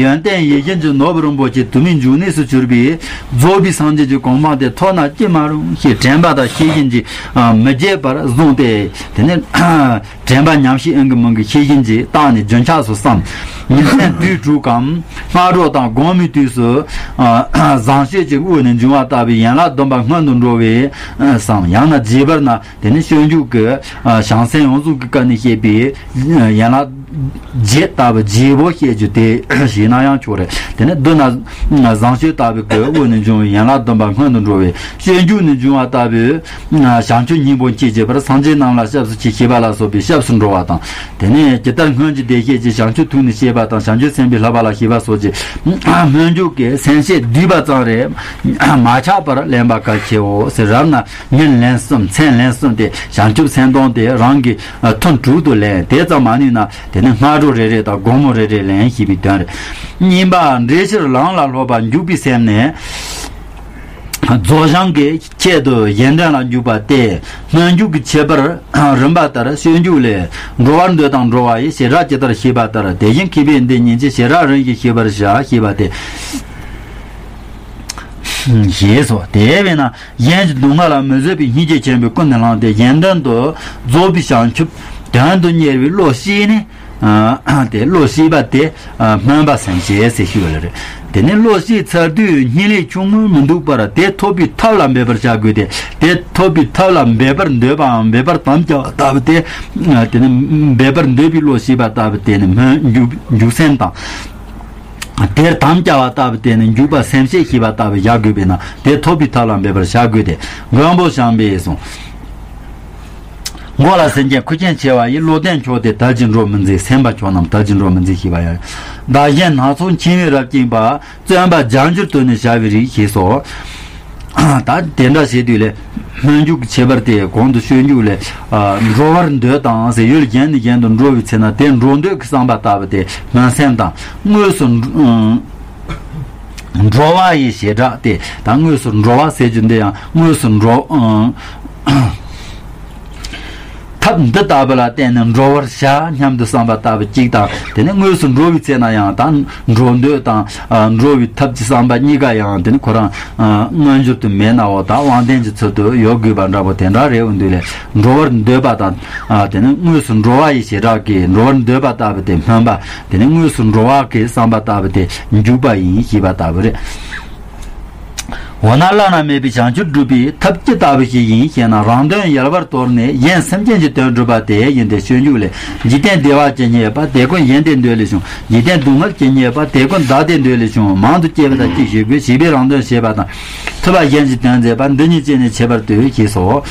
ཡོན་ཏན་ཡིད་བཞིན་གྱི་ནོར་བུ་རིན་པོ་ཆེ་དུ་མའི་འབྱུང་གནས་སུ་གྱུར་པའི་རྫོགས་པའི་སངས་རྒྱས་ཀྱི་གོ་འཕང་དེ་ཐོབ་ན་ཅི་མ་རུང་ཞེས་དྲན་པ་དང་ཤེས་བཞིན་གྱིས་མི་བརྗེད་པར་བཟུང་སྟེ། དེ་ནས་དྲན་པ་ཉམས་ཤིང་ཨིན་གྱི་མིན་གྱི་ཤེས་བཞིན་གྱིས་བརྟགས་ནས་རྒྱུན་ཆགས་སུ་བསམ། ཉིན་མཚན་དུས་དྲུག་གམ་སྔ་དྲོ་དང་དགོང་མོའི་དུས་སུ་བཟང་སྤྱོད་ཀྱི་དབུས་ནས་འབྱུང་བ་ལྟ་བུའི་ཡན་ལག་བདུན་པ་སྔོན་དུ་འགྲོ་བས་བསམ། ཡང་ན་རྒྱས་པར་ན། དེ་ནི་སྤྱོད་འཇུག་གི་བྱང་སེམས་ཡོངས་རྫོགས་ཀྱི་སྐབས་ནས་བཤད་པའི་ཡན་ལག་བརྒྱད་ལྟ་བུ་བརྒྱད་པོ་བཤད་རྒྱུ་དེ་ཞེས་ན་ཡང་ཆོག་རེད། དེ་ནི་མདོར་ན་བཟང་སྤྱོད་ལྟ་བུ་གི་དབུས་ནས་འབྱུང་བའི་ཡན་ལག་བདུན་པ་སྔོན་དུ་འགྲོ་བའི་སྤྱོད་འཇུག་ནས་འབྱུང་བ་ལྟ་བུའི་བྱང་ཆུབ་སྙིང་པོ་མཆིས་བྱེད་པར་སངས་རྒྱས་རྣམས་ལ་སྐྱབས་སུ་མཆི་ཞེས་པ་ལ་སོགས་པའི་སྐྱབས་སུ་འགྲོ་བ་དང་། དེ་ནས་ཇི་ལྟར་སྔོན་གྱི་བདེ་གཤེགས་ཀྱིས་བྱང་ཆུབ་ཐུགས་ནི་བསྐྱེད་པ་དང་བྱང་ཆུབ་སེམས་དཔའི་བསླབ་པ་ལ་བཞེད་པ་སོགས་ཀྱི་སྨོན་འཇུག་གི་སེམས་བསྐྱེད་བསྡུས་པ་ཙམ་རེ་མ་ཆག་པར་ལེན་པ་གལ་ཆེའོ་ཟེར། རབ་ན། ཉིན་ལན་གསུམ་མཚན་ལན་གསུམ་སྟེ་བྱང་ཆུབ་སེམས་གཏོང་དེ་རང་གི་ཐུན་དྲུག་ཏུ་ལེན། དེ་ཙམ་མ་ནུས་ན་དེ་ནི་སྔ་དྲོ་རེ་རེ་དང་དགོང་མོ་རེ་རེ་ལེན་ཞེས་པའི་དོན་རེད། གཉིས་པ་འགྲེལ་ཕྱིར་ལམ་ལ་སློབ་པ་འཇུག་པའི་སེམས་ནི། རྫོགས་བྱང་གི་ཆེད་དུ་གཞན་དོན་ལ་འཇུག་པ་སྟེ། སྨོན་འཇུག་གི་ཁྱད་པར་རིམ་པ་ལྟར་སྤྱོད་འཇུག་ལས། འགྲོ་བར་འདོད་དང་འགྲོ་བ་ཡི་བྱེ་བྲག་ཇི་ལྟར་ཤེས་པ་ལྟར། དེ་བཞིན་མཁས་པས་འདི་ཉིད་ཀྱི་བྱེ་བྲག་རིམ་བཞིན་ཤེས་པར་བྱ་ཞེས་པ་སྟེ། ཞེས་སོ། དེ་བས་ན། གཞན་གྱི་སྡུག་བསྔལ་ལ་མི་བཟོད་པའི་སྙིང་རྗེ་ཆེན་པོས་ཀུན་ནས་བསླངས་ཏེ་གཞན་དོན་དུ་རྫོགས་པའི་བྱང་ཆུབ་དོན་དུ་གཉེར་བའི་བློ་ཞིག་ནི། ཨ་དེ་བློ་ཞིག་པ་དེ་ཨ་སྨོན་པ་སེམས་བསྐྱེད་ཟེར་ཞུ་བ་རེད། དེ་ནི་བློ་ཞིག་ཚར་དུས་སྙིང་ལས་ཆུང་ངུར་མི་འདུག་པར་དེ་ཐོབ་པའི་ཐབས་ལ་འབད་པར་བྱ་དགོས་ཏེ། དེ་ཐོབ་པའི་ཐབས་ལ་འབད་པར་འདོད་པའམ་འབད་པར་དམ་བཅའ་བ་ལྟ་བུ་སྟེ། དེ་ནི་འབད་པར་འདོད་པའི་བློ་ཞིག་པ་ལྟ་བུ་དེ་ནི་སྨོན་འཇུག་འཇུག་སེམས་དང་། དེར་དམ་བཅའ་བ་ལྟ་བུ་དེ་ནི་འཇུག་པ་སེམས་བསྐྱེད་ཞེས་པ་ལྟ་བུ་བཞག་དགོས་པས་ན་དེ་ཐོབ་པའི་ཐབས་ལ་འབད་པར་བྱ་དགོས་ཏེ། མགོན་པོ་བྱམས་པས་གསུངས། མགོ་ལ་སེམས་ཅན་མཁོ་ཆེན་ཆེ་བ་ཡི། བློ་ལྡན་མཆོག་དེ་དལ་གྱིས་འགྲོ་མི་མཛེས། སེམས་པ་ཆོག་རྣམས་དལ་གྱིས་འགྲོ་མི་མཛེས་ཞེས་པ་ཡང་། བདག་གཞན་སྣ་ཚོགས་འཆིང་བའི་རབ་བཅིངས་པ། བརྩོན་པ་རྒྱ་འགྱུར་དུ་ནི་བྱ་བའི་རིགས་ཞེས་སོ། ད་དེ་འདྲ་བྱེད་དུས་ལས་སྨོན་འཇུག་གི་ཁྱད་པར་དེ་གོང་དུ་སྤྱོད་འཇུག་ལས། འགྲོ་བར་འདོད་དང་ཟེར་ཡུལ་གཞན་ནས་གཞན་དུ་འགྲོ་བའི་ཚེ་ན་དེ་འགྲོ་འདོད་ཀྱི་བསམ་པ་ལྟ་བུ་དེ་སྨོན་སེམས་དང་དངོས་སུ་འགྲོ་འགྲོ་བ་ཡི་བྱེ་བྲག་སྟེ། ད་དངོས་སུ་འགྲོ་བ་ཟེར་རྒྱུ་འདི་ཡང་དངོས་སུ་འགྲོ། ཐབས་འདི་ལྟ་བུ་ལ་བརྟེན་ནས་འགྲོ་བར་བྱ་སྙམ་དུ་བསམ་པ་ལྟ་བུ་གཅིག་དང་། དེ་ནས་དངོས་སུ་འགྲོ་བའི་ཚེ་ན་ཡང་དང་འགྲོ་འདོད་དང་། ཨ་འགྲོ་བའི་ཐབས་ཀྱི་བསམ་པ་གཉིས་ཀ་ཡང་དེ་ནི་ཁོ་རང་ཨ་མངོན་གྱུར་དུ་མེད་ནའོ། ད་དབང་ལྡན་གྱི་ཚུལ་དུ་ཡོད་དགོས་པ་འདྲ་པོ་དེ་འདྲ་རེད། འོ་འདུག་ལས་འགྲོ་བར་འདོད་པ་དང་། ཨ་དེ་ནི་དངོས་སུ་འགྲོ་བ་ཡི་བྱེ་བྲག་གིས་འགྲོ་བར་འདོད་པ་ལྟ་བུ་དེ་སྨོན་པ། དེ་ནི་དངོས་སུ་འགྲོ་བ་གི་བསམ་པ་ལྟ་བུ་དེ་འཇུག་པ་ཡིན་ཞེས་པ་ལྟ་བུ་རེད། འོ་ན་བླ་ན་མེད་པའི་བྱང་ཆུབ་སྒྲུབ་པའི་ཐབས་ཅི་ལྟ་བུ་ཞིག་ཡིན་ཞེ་ན། རང་དོན་ཡལ་བར་དོར་ནས་གཞན་སེམས་ཅན་གྱི་དོན་སྒྲུབ་པ་དེ་ཡིན་ཏེ། སྤྱོད་འཇུག་ལས། འཇིག་རྟེན་བདེ་བ་ཇི་སྙེད་པ། དེ་ཀུན་གཞན་དོན་འདོད་ལས་བྱུང་། འཇིག་རྟེན་སྡུག་བསྔལ་ཇི་སྙེད་པ། དེ་ཀུན་བདག་བདེ་འདོད་ལས་བྱུང་། མང་དུ་སྐྱེ་བ་དང་གཅིག་བྱེད་དགོས། བྱིས་པས་རང་དོན་བྱེད་པ་དང་། ཐུབ་པ་གཞན་གྱི་དོན་མཛད་པ། འདི་གཉིས་ཅི་ནས་བྱེད་པར་འདོད་ཅེས་སོ།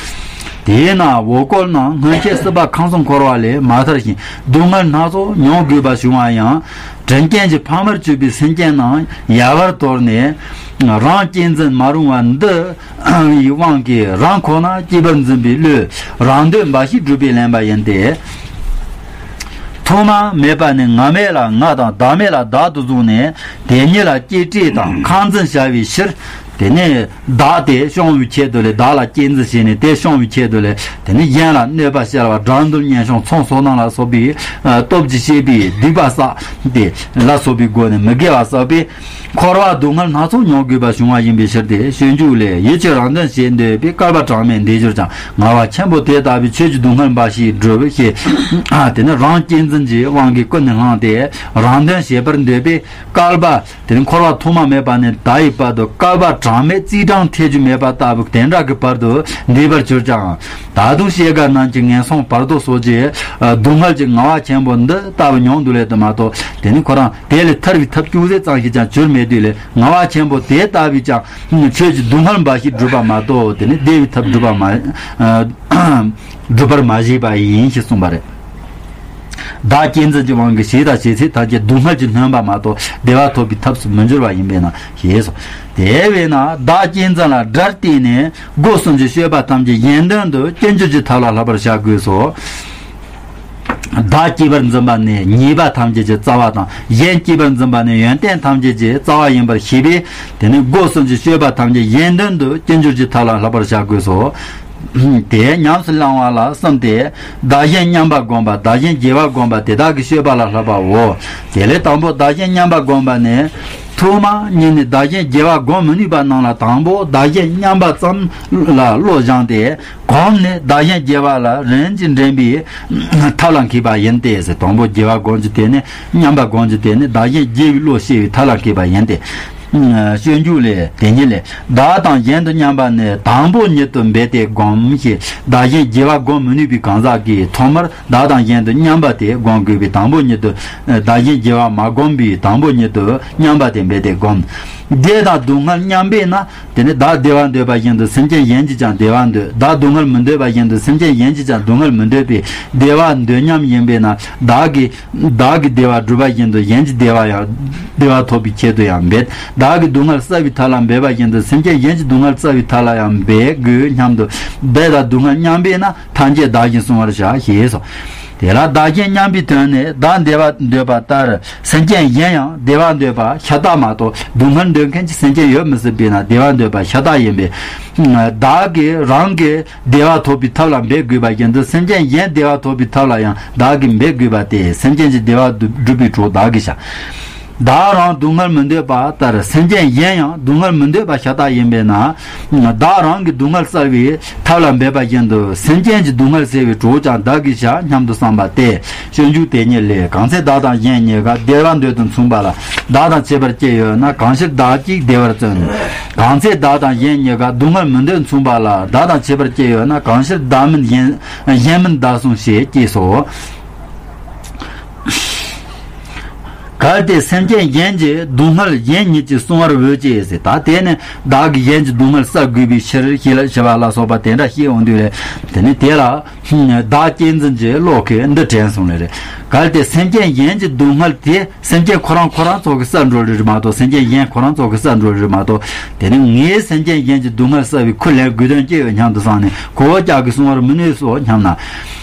དེས་ན་འོ་སྐོལ་ན་སྔོན་ཆད་སྲིད་པ་ཁམས་གསུམ་འཁོར་བ་ལས་མ་ཐར་ཞིང་སྡུག་བསྔལ་སྣ་ཚོགས་མྱོང་དགོས་པ་བྱུང་བ་ཡང་། དྲིན་ཅན་གྱི་ཕ་མར་གྱུར་པའི་སེམས་ཅན་རྣམས་ཡལ་བར་དོར་ནས་རང་གཅེས་འཛིན་མ་རུང་བ་འདི་ཡི་དབང་གིས་རང་ཁོ་ན་གཅེས་པར་འཛིན་པའི་བློས་རང་འདོད་འབའ་ཞིག་སྒྲུབ་པས་ལེན་པ་ཡིན་ཏེ། ཐོག་མ་མེད་པ་ནས་ང་མེད་ལ་ང་དང་བདག་མེད་ལ་བདག་ཏུ་བཟུང་ནས་དེ་ཉིད་ལ་གཅེས་སྤྲས་དང་ཁ་འཛིན་བྱ་བའི་ཕྱིར། དེ་ནས་བདག་དེ་སྐྱོང་བའི་ཆེད་དུ་ལས་བདག་ལ་གཅེས་འཛིན་བྱས་ནས་དེ་སྐྱོང་བའི་ཆེད་དུ་ལས། དེ་ནས་གཞན་ལ་གནོད་པ་བསྐྱལ་བ་དགྲ་འདུལ་གཉེན་སྐྱོང་ཚོང་སོ་ནང་ལ་སོགས་པའི་སྟོབས་ཀྱིས་བྱས་པའི་སྡིག་པ་བསགས་ཏེ་ལ་སོགས་པའི་སྒོ་ནས་མི་དགེ་བ་བསགས་པས། འཁོར་བ་སྡུག་བསྔལ་སྣ་ཚོགས་མྱོང་དགོས་པ་བྱུང་བ་ཡིན་པའི་ཕྱིར་ཏེ། སྤྱོད་འཇུག་ལས། ཡིད་ཀྱི་རང་དོན་བྱེད་འདོད་པས་བསྐལ་པ་གྲངས་མེད་འདས་གྱུར་ཀྱང་། ངལ་བ་ཆེན་པོ་དེ་ལྟ་བུའི་ཆོས་ཀྱི་སྡུག་བསྔལ་འབའ་ཞིག་སྒྲུབ་ཞེས། དེ་ནི་རང་གཅེས་འཛིན་གྱི་དབང་གིས་ཀུན་ནས་བསླངས་ཏེ་རང་དོན་བྱེད་པར་འདོད་པས། བསྐལ་པ་དེ་ནི་འཁོར་བ་ཐོག་མ་མེད་པ་ནས་ད་ཡི་བར་དུ་བསྐལ་པ་གྲངས་མེད་རྩིས་གྲངས་ཐེ་ཇུས་མེད་པ་ལྟ་བུ་དེ་འདྲ་གི་བར་དུ་འདས་པར་གྱུར་ཀྱང་། ད་དུང་སྐྱེ་རྒ་ན་འཆི་ངན་སོང་བར་དོ་སོགས་ཀྱི་སྡུག་བསྔལ་གྱི་ངལ་བ་ཆེན་པོ་འདི་ལྟ་བུ་མྱོང་འདུག་ལས་དུ་མ་གཏོགས། དེ་ནི་ཁོ་རང་དེ་ལས་ཐར་བའི་ཐབས་ཅུང་ཟད་ཙམ་ཞིག་ཀྱང་གྱུར་མེད་དུས་ལས། ངལ་བ་ཆེན་པོ་དེ་ལྟ་བུའི་ཀྱང་ཆོས་ཀྱི་སྡུག་བསྔལ་འབའ་ཞིག་བསྒྲུབས་པ་མ་གཏོགས། དེ་ནི་བདེ་བའི་ཐབས་བསྒྲུབས་པ་མ་བསྒྲུབས་པར་མ་བཞེད་པ་ཡིན་ཞེས་གསུངས་པ་རེད། བདག་གཅེས་འཛིན་གྱི་དབང་གིས་བྱས་དང་བྱེད་ཚད་ཐམས་ཅད་སྡུག་བསྔལ་གྱིས་ནོན་པ་མ་གཏོགས་བདེ་བ་ཐོབ་པའི་ཐབས་སུ་མི་འགྱུར་བ་ཡིན་པས་ན་ཞེས་སོ། དེ་བས་ན་བདག་གཅེས་འཛིན་ལ་དགྲར་བལྟས་ནས་སྒོ་གསུམ་གྱི་སྤྱོད་པ་ཐམས་ཅད་གཞན་དོན་དུ་ཅི་འགྱུར་གྱི་ཐབས་ལ་བསླབ་པར་བྱ་དགོས་སོ། བདག་གཅེས་པར་འཛིན་པ་ནི་ཉེས་པ་ཐམས་ཅད་ཀྱི་རྩ་བ་དང་། གཞན་གཅེས་པར་འཛིན་པ་ནི་ཡོན་ཏན་ཐམས་ཅད་ཀྱི་རྩ་བ་ཡིན་པར་ཤེས་པས། དེ་ནི་སྒོ་གསུམ་གྱི་སྤྱོད་པ་ཐམས་ཅད་གཞན་དོན་དུ་ཅི་འགྱུར་གྱི་ཐབས་ལ་བསླབ་པར་བྱ་དགོས་སོ། དེ་ཉམས་སུ་བླང་བ་ལ་གསུམ་སྟེ། བདག་གཞན་མཉམ་པ་བསྒོམ་པ། བདག་གཞན་བརྗེ་བ་བསྒོམ་པ་དེ་དག་གི་སྤྱོད་པ་ལ་བསླབ་པའོ། དེ་ལས་དང་པོ་བདག་གཞན་མཉམ་པ་བསྒོམ་པ་ནི། ཐོག་མ་ཉིད་ནས་བདག་གཞན་བརྗེ་བ་བསྒོམ་མི་ནུས་པ་རྣམས་ལ་དང་པོ་བདག་གཞན་མཉམ་པ་ཙམ་ལ་བློ་སྦྱངས་ཏེ། གོང་ནས་བདག་གཞན་བརྗེ་བ་ལ་རིམ་གྱིས་འདྲེན་པའི་ཐབས་ལ་མཁས་པ་ཡིན་ཏེ་ཟེར། དང་པོ་བརྗེ་བ་སྒོམ་རྒྱུ་དེ་ནི་མཉམ་པ་སྒོམ་རྒྱུ་དེ་ནི་བདག་གཞན་བརྗེ་བའི་བློ་ཤེས་པའི་ཐབས་ལ་མཁས་པ་ཡིན་ཏེ། སྤྱོད་འཇུག་ལས། དེ་ཉིད་ལས། བདག་དང་གཞན་དུ་མཉམ་པ་ནི་དང་པོ་ཉིད་དུ་འབད་དེ་བསྒོམ་ཞེས། བདག་གཞན་བརྗེ་བ་བསྒོམ་མི་ནུས་པའི་གང་ཟག་གིས་ཐོག་མར་བདག་དང་གཞན་དུ་མཉམ་པ་དེ་བསྒོམ་དགོས་པས། དང་པོ་ཉིད་དུ་བདག་གཞན་བརྗེ་བ་མ་བསྒོམ་པས་དང་པོ་ཉིད་དུ་མཉམ་པ་དེ་འབད་དེ་བསྒོམ། བདེ་དང་སྡུག་བསྔལ་མཉམ་པས་ན། དེ་ནི་བདག་བདེ་བ་འདོད་པ་བཞིན་དུ་སེམས་ཅན་གཞན་གྱིས་ཀྱང་བདེ་བ་འདོད། བདག་སྡུག་བསྔལ་མི་འདོད་པ་བཞིན་དུ་སེམས་ཅན་གཞན་གྱིས་ཀྱང་སྡུག་བསྔལ་མི་འདོད་པས་བདེ་བ་འདོད་མཉམ་ཡིན་པས་ན། བདག་གིས་བདག་གི་བདེ་བ་སྒྲུབ་པ་བཞིན་དུ་གཞན་གྱི་བདེ་བ་ཡང་བདེ་བ་ཐོབ་པའི་ཆེད་དུ་ཡང་འབད། བདག་གི་སྡུག་བསྔལ་བསལ་བའི་ཐབས་ལ་འབད་པ་བཞིན་དུ་སེམས་ཅན་གཞན་གྱི་སྡུག་བསྔལ་བསལ་བའི་ཐབས་ལ་ཡང་འབད་དགོས་སྙམ་དུ། བདེ་དང་སྡུག་བསྔལ་མཉམ་པས་ན་ཐམས་ཅད་བདག་བཞིན་བསྲུང་བར་བྱ་ཞེས་སོ། དེ་ལ་བདག་གཞན་མཉམ་པའི་དོན་ནི་བདག་བདེ་བ་འདོད་པ་ལྟར་སེམས་ཅན་གཞན་ཡང་བདེ་བ་འདོད་པ་ཤ་སྟག་མ་གཏོགས་སྡུག་བསྔལ་འདོད་མཁན་གྱི་སེམས་ཅན་ཡོད་མི་སྲིད་པས་ན་བདེ་བ་འདོད་པ་ཤ་སྟག་ཡིན་པས། བདག་གིས་རང་གི་བདེ་བ་ཐོབ་པའི་ཐབས་ལ་འབད་དགོས་པ་བཞིན་དུ་སེམས་ཅན་གཞན་བདེ་བ་ཐོབ་པའི་ཐབས་ལ་ཡང་བདག་གིས་འབད་དགོས་པ་སྟེ། སེམས་ཅན་གྱི་བདེ་བ་སྒྲུབ་པའི་གྲོགས་བདག་གིས་བྱ། བདག་རང་སྡུག་བསྔལ་མི་འདོད་པ་ལྟར་སེམས་ཅན་གཞན་ཡང་སྡུག་བསྔལ་མི་འདོད་པ་ཤ་སྟག་ཡིན་པས་ན། བདག་རང་གི་སྡུག་བསྔལ་བསལ་བའི་ཐབས་ལ་འབད་པ་བཞིན་དུ་སེམས་ཅན་གྱི་སྡུག་བསྔལ་སེལ་བའི་གྲོགས་ཀྱང་བདག་གིས་བྱ་སྙམ་དུ་བསམ་པ་སྟེ། སྤྱོད་འཇུག་དེ་ཉིད་ལས། གང་ཚེ་བདག་དང་གཞན་གཉིས་ཀ་བདེ་བ་འདོད་དུ་མཚུངས་པ་ལ་བདག་དང་ཕྱད་པར་སྐྱེས་ཡོད་ན་གང་ཕྱིར་བདག་གཅིག་བདེ་བར་བརྩོན། གང་ཚེ་བདག་དང་གཞན་གཉིས་ཀ་སྡུག་བསྔལ་མི་འདོད་མཚུངས་པ་ལ་བདག་དང་ཕྱད་པར་སྐྱེས་ཡོད་ན་གང་ཕྱིར་བདག་མིན་གཞན་གཞན་མིན་བདག་བསྲུང་ཞེས་སྐྱེས་སོ། གལ་ཏེ་སེམས་ཅན་གཞན་གྱི་སྡུག་བསྔལ་གཞན་ཉིད་ཀྱིས་བསྲུང་བར་འོས་ཅེས་ཟེར། ད་དེ་ནི་བདག་གིས་གཞན་གྱི་སྡུག་བསྔལ་བསལ་དགོས་པའི་ཕྱིར་ཞེས་ལ་ཞེས་པ་ལ་སོགས་པ་དེ་འདྲ་བཤད་འོང་དུས་ལས། དེ་ནི་དེ་ལ་བདག་གཅེས་འཛིན་གྱི་བློ་གིས་འདི་དྲན་སོང་ལེ་རེད། གལ་ཏེ་སེམས་ཅན་གཞན་གྱི་སྡུག་བསྔལ་དེ་སེམས་ཅན་ཁོ་རང་ཁོ་རང་ཚོ་གིས་བསལ་འགྲོ་རེད་མ་གཏོགས། སེམས་ཅན་གཞན་ཁོ་རང་ཚོ་གིས་བསལ་འགྲོ་རེད་མ་གཏོགས། དེ་ནི་ངས་སེམས་ཅན་གཞན་གྱི་སྡུག་བསྔལ་བསལ་བའི་ཁུར་ལེན་དགོས་དོན་ཅི་ཡོད་སྙམ་དུ་བསམས་ནས་ཁོ་བོ་ཅག་གིས་བསྲུང་བར་མི་ནུས་སོ་སྙམ་ན།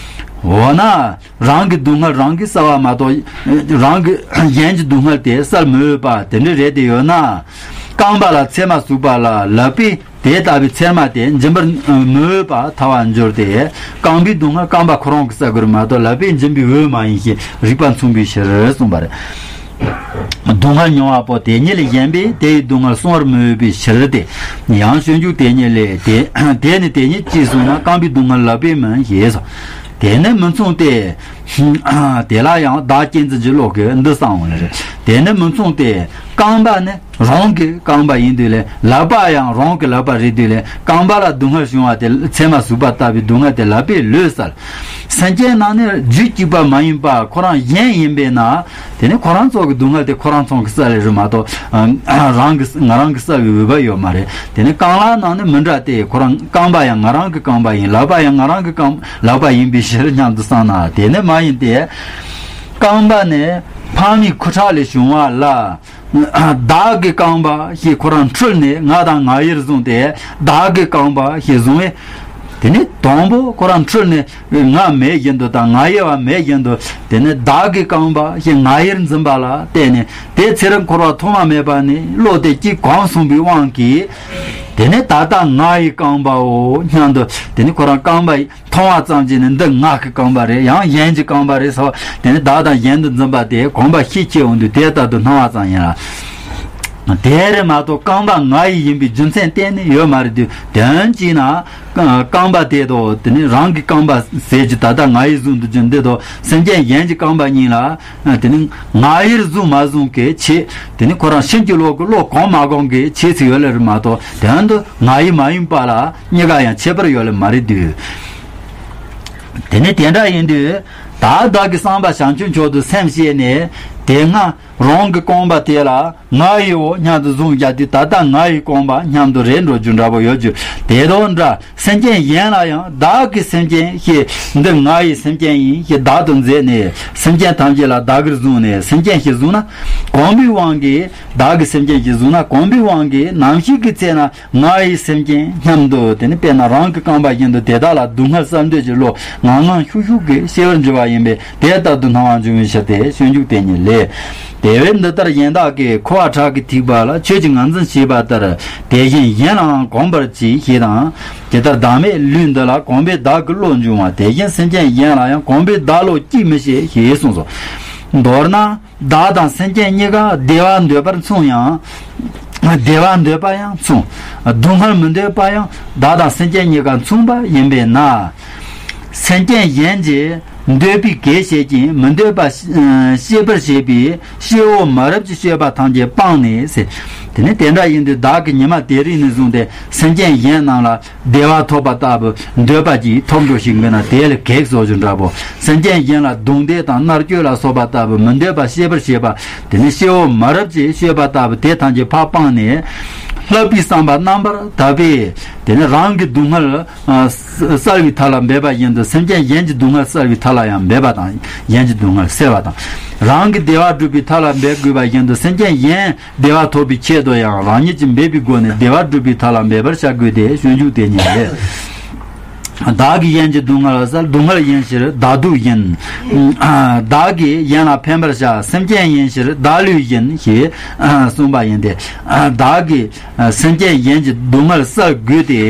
འོ་ན། རང་གི་སྡུག་བསྔལ་རང་གིས་བསལ་བ་མ་གཏོགས། རང་གི་གཞན་གྱི་སྡུག་བསྔལ་དེ་བསལ་མི་འོས་པ་དེ་འདྲ་རེད་དེ་ཡོད་ན། རྐང་པ་ལ་ཚེར་མ་ཟུག་པ་ལ་ལག་པས་དེ་ལྟ་བུའི་ཚེར་མ་དེ་འབྱིན་པར་མི་འོས་པ་ཐལ་བར་འགྱུར་ཏེ། རྐང་པའི་སྡུག་བསྔལ་རྐང་པ་ཁོ་རང་གིས་བསལ་དགོས་རེད་མ་གཏོགས་ལག་པས་འབྱིན་པའི་འོས་མ་ཡིན་ཞེས་རིགས་པ་མཚུངས་པའི་ཕྱིར་གསུངས་པ་རེད། སྡུག་བསྔལ་མྱོང་བ་པོ་དེ་ཉིད་ལས་གཞན་པས་དེ་ཡི་སྡུག་བསྔལ་བསྲུང་བར་མི་འོས་པའི་ཕྱིར་ཏེ། ཡང་སྤྱོད་འཇུག་དེ་ཉིད་ལས། དེ་དེ་ནི་དེ་ཉིད་ཅི་གསུངས་ན་རྐང་པའི་སྡུག་བསྔལ་ལག་པས་མིན་ཞེས་སོ། དེ་ནི་མི་མཚུངས་ཏེ། དེ་ལ་ཡང་བདག་གཅེས་འཛིན་གྱི་བློ་གིས་འདི་བསམ་འོང་ལེ་རེད། དེ་ནི་མི་མཚུངས་ཏེ། རྐང་པ་ནི་རང་གི་རྐང་པ་ཡིན་དུས་ལས། ལག་པ་ཡང་རང་གི་ལག་པ་རེད་དུས་ལས། རྐང་པ་ལ་སྡུག་བསྔལ་བྱུང་བ་དེ་ཚེར་མ་ཟུག་པ་ལྟ་བུའི་སྡུག་བསྔལ་དེ་ལག་པས་ལོས་བསལ། སེམས་ཅན་རྣམས་ནི་རྒྱུད་གཅིག་པ་མ་ཡིན་པ་ཁོ་རང་གཞན་ཡིན་པས་ན། དེ་ནི་ཁོ་རང་ཚོ་གི་སྡུག་བསྔལ་དེ་ཁོ་རང་ཚོ་གིས་བསལ་ལེ་རེད་མ་གཏོགས། རང་གི་ང་རང་གིས་བསལ་བའི་འོས་པ་ཡོད་མ་རེད། དེ་ནི་རྐང་ལག་རྣམས་ནི་མི་འདྲ་སྟེ། ཁོ་རང་རྐང་པ་ཡང་ང་རང་གི་རྐང་པ་ཡིན། ལག་པ་ཡང་ང་རང་གི་རྐང་ལག་པ་ཡིན་པའི་ཕྱིར་སྙམ་དུ་བསམས་ན་དེ་ནི་མ་ཡིན་ཏེ། རྐང་པ་ནི་ཕ་མའི་ཁུ་ཁྲག་ལས་བྱུང་བ་ལ། བདག་གི་རྐང་པ་ཞེས་ཁོ་རང་འཁྲུལ་ནས་ང་དང་ང་ཡིར་བཟུང་སྟེ། བདག་གི་རྐང་པ་ཞེས་བཟུང་བས། དེ་ནས་དང་པོ་ཁོ་རང་འཁྲུལ་ནས་ང་མེད་བཞིན་དུ་དང་ང་ཡི་བ་མེད་བཞིན་དུ། དེ་ནས་བདག་གི་རྐང་པ་ཞེས་ང་ཡིར་འཛིན་པ་ལ་བརྟེན་ནས་དེ་ཚེ་རབས་འཁོར་བ་ཐོག་མ་མེད་པ་ནས་བློ་དེ་གཅིག་གང་སོང་བའི་དབང་གིས། དེ་ནས་ད་ལྟ་ང་ཡི་རྐང་པའོ་སྙམ་དུ། དེ་ནས་ཁོ་རང་རྐང་པ་མཐོང་བ་ཙམ་གྱིས་ནི་འདི་ང་གི་རྐང་པ་རེད། ཡང་གཞན་གྱི་རྐང་པ་རེད་ཟེར་བ། དེ་ནི་བདག་དང་གཞན་དུ་འཛིན་པ་དེ་གོམས་པ་ཤས་ཆེ་འོང་དུས་དེ་ལྟར་དུ་སྣང་བ་ཙམ་ཡིན་ལ། དེ་རེད་མ་གཏོགས་རྐང་པ་ང་ཡི་ཡིན་པའི་རྒྱུ་མཚན་གཏན་ནས་ཡོད་མ་རེད་དུས། དོན་གཅིག་ན་རྐང་པ་དེ་དང་དེ་ནི་རང་གི་རྐང་པ་ཟེར་གྱི་ད་ལྟ་ང་ཡི་གཟུགས་འདུ་རྒྱུ་འདི་དང་སེམས་ཅན་གཞན་གྱི་རྐང་པ་གཉིས་ལ། དེ་ནི་ང་ཡིར་བཟུང་མ་བཟུང་གི་ཆེད། དེ་ནི་ཁོ་རང་ཕྱིན་ཅི་ལོག་གི་བློ་གང་མ་གང་གི་ཆེད་ཚིག་ཡོད་ལེ་རེད་མ་གཏོགས། དོན་དུ་ང་ཡི་མ་ཡིན་པ་ལ་གཉིས་ཀ་ཡང་ཁྱད་པར་ཡོད་ལེ་མ་རེད་དུས། དེ་ནི་དེ་འདྲ་ཡིན་དུས། ད་བདག་གི་བསམ་པ་བྱང་ཆུབ་མཆོག་ཏུ་སེམས་བསྐྱེད་ནས་དེ་སྔ་རང་གི་རྐང་པ་དེ་ལ་ང་ཡིའོ་སྙམ་དུ་བཟུང་བཞག་དུས་ད་ལྟ་ང་ཡི་རྐང་པ་སྙམ་དུ་རེད་འགྲོ་རྒྱུ་འདྲ་པོ་ཡོད་རྒྱུ་དེ་དང་འདྲ། སེམས་ཅན་གཞན་ལ་ཡང་བདག་གི་སེམས་ཅན་ཞེས་འདི་ང་ཡི་སེམས་ཅན་ཡིན་ཞེས་བདག་ཏུ་མཛད་ནས་སེམས་ཅན་ཐམས་ཅད་ལ་བདག་གིར་བཟུང་ནས་སེམས་ཅན་ཞེས་བཟུང་ན་གོམས་པའི་དབང་གིས། བདག་གི་སེམས་ཅན་ཞེས་བཟུང་ན་གོམས་པའི་དབང་གིས་ནམ་ཞིག་གི་ཚེ་ན་ང་ཡི་སེམས་ཅན་སྙམ་དུ། དེ་ནི་དཔེར་ན་རང་གི་རྐང་པ་བཞིན་དུ་དེ་དག་ལ་སྡུག་བསྔལ་བསལ་འདོད་ཀྱི་བློ་ངང་ངང་ཤུགས་ཤུགས་ཀྱིས་སྐྱེ་བར་འགྱུར་བ་ཡིན་པས་དེ་ལྟར་དུ་སྣང་བ་འབྱུང་བའི་ཕྱིར་ཏེ། སྤྱོད་འཇུག་དེ་ཉིད་ལས། དེ་བས་འདི་ལྟར་གཞན་བདག་གིས་འཁོར་བ་ཁྲག་གིས་ཐིགས་པ་ལ་ཁྱོད་ཀྱིས་ངར་འཛིན་བྱས་པ་ལྟར་དེ་བཞིན་གཞན་ལའང་གོམས་པར་གྱིས་ཞེས་དང་། ཇི་ལྟར་བདག་མེད་ལུས་འདི་ལ་གོམས་པས་བདག་གི་བློ་འབྱུང་བ་དེ་བཞིན་སེམས་ཅན་གཞན་ལ་ཡང་གོམས་པས་བདག་བློ་སྐྱེད་མི་བྱེད་ཞེས་གསུངས་སོ། མདོར་ན། བདག་དང་སེམས་ཅན་གཉིས་ཀ་བདེ་བ་འདོད་པར་མཚུངས་ཡང་། བདེ་བ་འདོད་པ་ཡང་མཚུངས། སྡུག་བསྔལ་མི་འདོད་པ་ཡང་བདག་དང་སེམས་ཅན་གཉིས་ཀ་མཚུངས་པ་ཡིན་པས་ན། སེམས་ཅན་གཞན་གྱིས་འདོད་པའི་གེགས་བྱེད་ཅིང་མི་འདོད་པ་སྐྱེད་པར་བྱེད་པའི་སྐྱེ་བོ་མ་རབས་ཀྱི་སྤྱོད་པ་ཐམས་ཅད་སྤངས་ནས་ཟེར། དེ་ནི་དེ་འདྲ་ཡིན་དུས་བདག་གིས་ཉི་མ་དེ་རིང་ནས་བཟུང་སྟེ་སེམས་ཅན་གཞན་རྣམས་ལ། བདེ་བ་ཐོབ་པ་ལྟ་བུ་འདོད་པ་ཅིག་ཐོབ་འགྲོ་ཞིག་འབད་ན་དེ་ལ་གེགས་བཟོ་རྒྱུ་འདྲ་པོ། སེམས་ཅན་གཞན་ལ་རྡུང་རྡེག་དང་མནར་གཅོད་ལ་སོགས་པ་ལྟ་བུ་མི་འདོད་པ་སྐྱེད་པར་བྱེད་པ། དེ་ནི་སྐྱེ་བོ་མ་རབས་ཀྱི་སྤྱོད་པ་ལྟ་བུ་དེ་ཐམས་ཅད་ཕར་སྤངས་ནས། ལྷག་པའི་བསམ་པ་རྣམ་པར་དག་པས། དེ་ནི་རང་གི་སྡུག་བསྔལ་བསལ་བའི་ཐབས་ལ་འབད་པ་བཞིན་དུ་སེམས་ཅན་གཞན་གྱི་སྡུག་བསྔལ་བསལ་བའི་ཐབས་ལ་ཡང་འབད་པ་དང་། གཞན་གྱི་སྡུག་བསྔལ་སེལ་བ་དང་། རང་གི་བདེ་བ་སྒྲུབ་པའི་ཐབས་ལ་འབད་དགོས་པ་བཞིན་དུ་སེམས་ཅན་གཞན། བདེ་བ་ཐོབ་པའི་ཆེད་དུ་ཡང་རང་ཉིད་ཀྱིས་འབད་པའི་སྒོ་ནས་བདེ་བ་སྒྲུབ་པའི་ཐབས་ལ་འབད་པར་བྱ་དགོས་ཏེ། སྤྱོད་འཇུག་དེ་ཉིད་ལས། བདག་གིས་གཞན་གྱི་སྡུག་བསྔལ་བསལ། སྡུག་བསྔལ་ཡིན་ཕྱིར་བདག་སྡུག་ཡིན། བདག་གིས་གཞན་ལ་ཕན་པར་བྱ། སེམས་ཅན་ཡིན་ཕྱིར་བདག་བློས་ཡིན་ཞེས་གསུངས་པ་ཡིན་ཏེ། བདག་གིས་སེམས་ཅན་གཞན་གྱི་སྡུག་བསྔལ་བསལ་དགོས་ཏེ།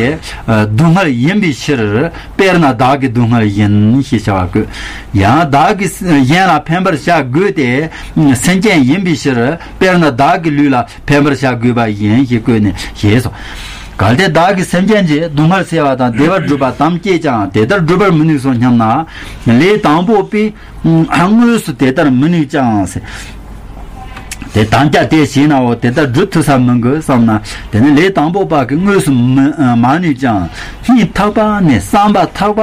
སྡུག་བསྔལ་ཡིན་པའི་ཕྱིར། དཔེར་ན་བདག་གི་སྡུག་བསྔལ་ཡིན་ཞེས་བྱ་བ་བཀོད། ཡང་བདག་གིས་གཞན་ལ་ཕན་པར་བྱ་དགོས་ཏེ། སེམས་ཅན་ཡིན་པའི་ཕྱིར། དཔེར་ན་བདག་གི་ལུས་ལ་ཕན་པར་བྱ་དགོས་པ་ཡིན་ཞེས་བཀོད་ནས་ཞེས་སོ། གལ་ཏེ་བདག་གིས་སེམས་ཅན་གྱི་སྡུག་བསྔལ་སེལ་བ་དང་བདེ་བ་སྒྲུབ་པ་དམ་བཅས་ཀྱང་དེ་ལྟར་སྒྲུབ་པར་མི་ནུས་སོ་སྙམ་ན། ལས་དང་པོ་པས་དངོས་སུ་དེ་ལྟར་མི་ནུས་ཀྱང་ཟེར། དེ་དམ་བཅའ་དེ་བྱས་ནའོ་དེ་ལྟར་སྒྲུབ་ཐུབ་ས་མི་འགོད་བསམ་ན། དེ་ནི་ལས་དང་པོ་པ་གིས་དངོས་སུ་མི་མ་ནུས་ཀྱང་། སྙིང་ཐག་པ་ནས་བསམ་པ་ཐག་པ་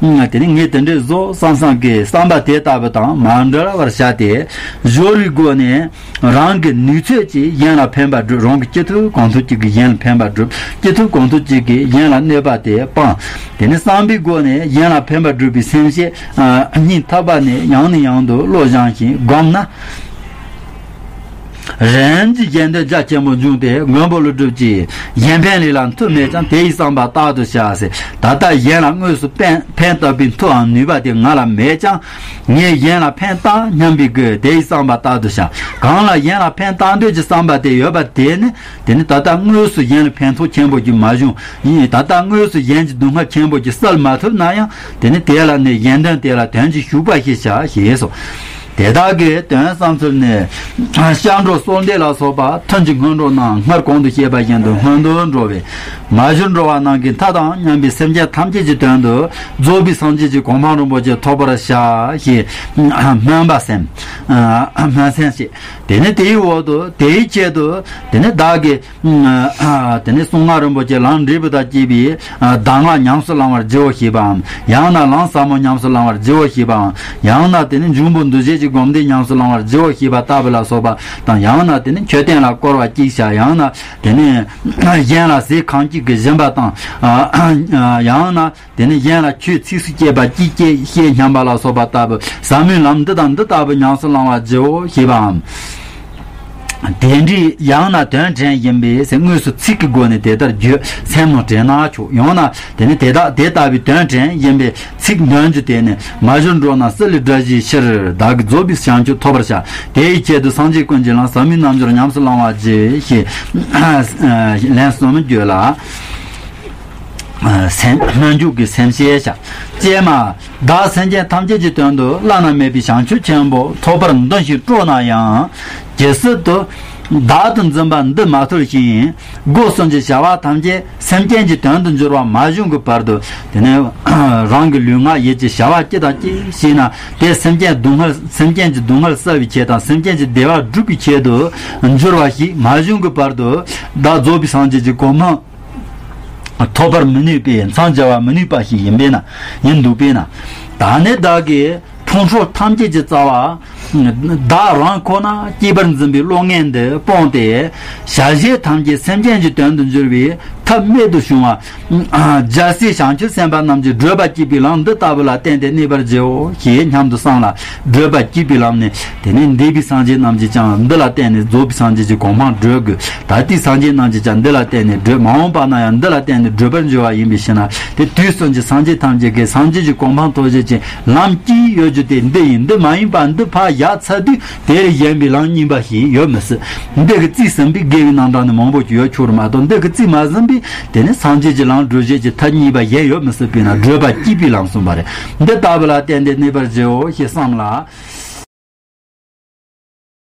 ནས། དེ་ནི་ངས་དེ་འདྲས་བཟོ་བསམ་བསམ་གྱི་བསམ་པ་དེ་ལྟ་བུ་དང་མ་འབྲལ་བར་བྱ་སྟེ། སྦྱོར་བའི་སྒོ་ནས། རང་གི་ནུས་ཚོད་ཀྱིས་གཞན་ལ་ཕན་པ་བསྒྲུབ། རང་གི་ཅི་ཐུབ་གང་ཐུབ་ཅིག་གིས་གཞན་ལ་ཕན་པ་བསྒྲུབ། ཅི་ཐུབ་གང་ཐུབ་ཅིག་གིས་གཞན་ལ་གནོད་པ་དེ་སྤང་། དེ་ནི་བསམ་པའི་སྒོ་ནས་གཞན་ལ་ཕན་པ་བསྒྲུབ་པའི་སེམས་བསྐྱེད། སྙིང་ཐག་པ་ནས་ཡང་ནས་ཡང་དུ་བློ་སྦྱང་ཞིང་བསྒོམས་ན། རིམ་གྱིས་གཞན་དོན་རྒྱ་ཆེན་པོ་འབྱུང་སྟེ་མགོན་པོ་ཀླུ་སྒྲུབ་ཀྱིས། གཞན་ཕན་ལས་ལ་མཐུ་མེད་ཀྱང་དེ་ཡི་བསམ་པ་རྟག་ཏུ་བྱ་ཟེར། ད་ལྟ་གཞན་ལ་དངོས་སུ་ཕན་ཕན་བཏགས་པའི་མཐུའམ་ནུས་པ་དེ་ང་ལ་མེད་ཀྱང་། ངས་གཞན་ལ་ཕན་བཏགས་སྙམ་པའི་སྒོས་དེ་ཡི་བསམ་པ་རྟག་ཏུ་བྱ། གང་ལ་གཞན་ལ་ཕན་བཏགས་འདོད་ཀྱི་བསམ་པ་དེ་ཡོད་པ་དེ་ནི། དེ་ནི་ད་ལྟ་དངོས་སུ་གཞན་ལ་ཕན་ཐོགས་ཆེན་པོ་ཞིག་མ་བྱུང་ཡིན། ད་ལྟ་དངོས་སུ་གཞན་གྱི་སྡུག་བསྔལ་ཆེན་པོ་ཞིག་བསལ་མ་ཐུབ་ན་ཡང་། དེ་ནི་དེ་ལ་ནི་གཞན་དོན་དེ་ལ་དོན་གྱི་ཞུགས་པ་ཞིག་བྱ་ཞེས་སོ། དེ་དག་གི་དོན་བསམ་ཚུལ་ནི། སྐྱབས་འགྲོ་གསོལ་འདེབས་ལ་སོགས་པ་ཐུན་གྱི་སྔོན་འགྲོ་རྣམས་སྔར་གོང་དུ་བཤད་པ་བཞིན་དུ་སྔོན་དུ་འགྲོ་བས། མ་གྱུར་འགྲོ་བ་རྣམས་ཀྱི་མཐའ་དང་མཉམ་པའི་སེམས་ཅན་ཐམས་ཅད་ཀྱི་དོན་དུ་རྫོགས་པའི་སངས་རྒྱས་ཀྱི་གོ་འཕང་རིན་པོ་ཆེ་ཐོབ་པར་བྱ་ཞེས་སྨོན་པ་སེམས། སྨོན་སེམས་བསྐྱེད། དེ་ནས་དེའི་འོག་ཏུ་དེའི་ཆེད་དུ་དེ་ནས་བདག་གིས། དེ་ནས་གསུང་ངག་རིན་པོ་ཆེ་ལམ་འབྲས་བུ་དང་བཅས་པའི་གདམས་ངག་ཉམས་སུ་བླང་བར་བགྱིའོ་ཞེས་པའམ། ཡང་ན་ལམ་ཟབ་མོ་ཉམས་སུ་བླང་བར་བགྱིའོ་ཞེས་པའམ། ཡང་ན་དེ་ནས་འབྱུང་པོ་འདུ་བྱེད་ཀྱི་སྒོམ་བཟླས་ཉམས་སུ་བླང་བར་བགྱིའོ་ཞེས་པ་ལྟ་བུ་ལ་སོགས་པ་དང་། ཡང་ན་དེ་ནས་མཆོད་རྟེན་ལ་བསྐོར་བ་གཅིག་བྱ། ཡང་ན་དེ་ནས་གཞན་ལ་ཟས་ཁམ་གཅིག་གིས་སྦྱིན་པ་དང་། ཡང་ན། དེ་ནས་གཞན་ལ་ཆོས་ཚིགས་སུ་བཅད་པ་གཅིག་བཅད་བཤད་སྙམ་པ་ལ་སོགས་པ་ལྟ་བུ་ཟབ་མོའི་ལམ་འདི་དང་འདི་ལྟ་བུ་ཉམས་སུ་བླང་བར་བགྱིའོ་ཞེས་པའམ། དེ་འདྲའི་ཡང་ན་དོན་དྲན་ཡིན་པས་ཟེར། དངོས་སུ་ཚིག་གི་སྒོ་ནས་དེ་ལྟར་བརྗོད། སེམས་ནང་དྲན་ན་ཆོག། ཡང་ན་དེ་ནི་དེ་དག་དེ་ལྟ་བུའི་དོན་དྲན་ཡིན་པས་ཚིག་འདོན་རྒྱུ་དེ་ནི་མ་ཞུ་འགྲོ་ན་སྲིད་ལས་བསྒྲལ་བྱའི་ཕྱིར། བདག་གིས་རྫོགས་པའི་བྱང་ཆུབ་ཐོབ་པར་བྱ། དེ་ཡི་ཆེད་དུ་སངས་རྒྱས་ཀུན་གྱི་ལམ། ཟབ་མོའི་རྣལ་འབྱོར་ཉམས་སུ་བླང་བ་གྱིས་ཞེས། ལན་གསུམ་བརྗོད་ལ། སེམས་སྨོན་འཇུག་གི་སེམས་བསྐྱེད་བྱ། ཀྱེ་མ། བདག་སེམས་ཅན་ཐམས་ཅད་ཀྱི་དོན་དུ་བླ་ན་མེད་པའི་བྱང་ཆུབ་ཆེན་པོ་ཐོབ་པར་འདུན་ཞིང་སྤྲོ་ན་ཡང་། ཇི་སྲིད་དུ་བདག་ཏུ་འཛིན་པ་འདི་མ་ཐུལ་ཞིང་། སྒོ་གསུམ་གྱི་བྱ་བ་ཐམས་ཅད་སེམས་ཅན་གྱི་དོན་དུ་འགྱུར་བ་མ་བྱུང་གི་བར་དུ། དེ་ནས་རང་གི་ལུས་ངག་ཡིད་ཀྱི་བྱ་བ་ཅི་དང་ཅི་བྱས་ན་དེ་སེམས་ཅན་སྡུག་བསྔལ་སེམས་ཅན་གྱི་སྡུག་བསྔལ་བསལ་བའི་ཆེད་དང་སེམས་ཅན་གྱི་བདེ་བ་སྒྲུབ་པའི་ཆེད་དུ་འགྱུར་བ་ཞིག་མ་བྱུང་གི་བར་དུ། བདག་རྫོགས་པའི་སངས་རྒྱས་ཀྱི་གོ་འཕང་ཐོབ་པར་མི་ནུས་པས། མཚམས་སྦྱར་བ་མི་ནུས་པ་ཞིག་ཡིན་པས་ན། ཡིན་འདུག་པས་ན། ད་ནི་བདག་གིས་ཕུང་ཁྲོལ་ཐམས་ཅད་ཀྱི་རྩ་བ། བདག་རང་ཁོ་ན་སྐྱེས་པར་འཛིན་པའི་བློ་ངན་འདི་སྤངས་ཏེ། བྱ་བྱེད་ཐམས་ཅད་སེམས་ཅན་གྱི་དོན་དུ་འགྱུར་བའི་ཐབས་རྨད་དུ་བྱུང་བ། རྒྱལ་སྲས་བྱང་ཆུབ་སེམས་དཔའ་རྣམས་ཀྱིས་བགྲོད་པ་གཅིག་པུའི་ལམ་འདི་ལྟ་བུ་ལ་བརྟེན་ཏེ་གནས་པར་བགྱིའོ་ཞེས་སྙམ་དུ་བསམ་ལ། བགྲོད་པ་གཅིག་པུའི་ལམ་ནི། དེ་ནས་འདས་པའི་སངས་རྒྱས་རྣམས་ཀྱིས་ཀྱང་འདི་ལ་བརྟེན་ནས་རྫོགས་པའི་སངས་རྒྱས་ཀྱི་གོ་འཕང་བགྲོད་དགོས། ད་ལྟའི་སངས་རྒྱས་རྣམས་ཀྱིས་ཀྱང་འདི་ལ་བརྟེན་ནས་བགྲོད། མ་འོངས་པ་ན་ཡང་འདི་ལ་བརྟེན་ནས་བགྲོད་པར་འགྱུར་བ་ཡིན་པའི་ཕྱིར་ན། དེ་དུས་གསུམ་གྱི་སངས་རྒྱས་ཐམས་ཅད་ཀྱིས་སངས་རྒྱས་ཀྱི་གོ་འཕང་ཐོབ་བྱེད་ཀྱི་ལམ་གཅིག་ཡོད་རྒྱུ་དེ་འདི་ཡིན། འདི་མ་ཡིན་པ་འདི་ཕར་བཞག་ཚར་དུས་དེ་ལས་གཞན་པའི་ལམ་གཉིས་པ་ཞིག་ཡོད་མི་སྲིད། འདི་གི་རྩིས་ཟིན་པའི་དགེ་བའི་རྣམ་གྲངས་ནི་མང་པོ་ཅིག་ཡོད་ཆོག་རེད་མ་གཏོགས། འདི་གི་རྩིས་མ་ཟིན་པའི་དེ་ནི་སངས་རྒྱས་ཀྱི་ལམ་བགྲོད་བྱེད་ཀྱི་ཐབས་གཉིས་པ་གཞན་ཡོད་མི་སྲིད་པས་ན། བགྲོད་པ་གཅིག་པའི་ལམ་གསུངས་པ་རེད། འདི་ལྟ་བུ་ལ་བརྟེན་ཏེ་གནས་པར་བགྱིའོ་ཞེས་བསམ་ལ།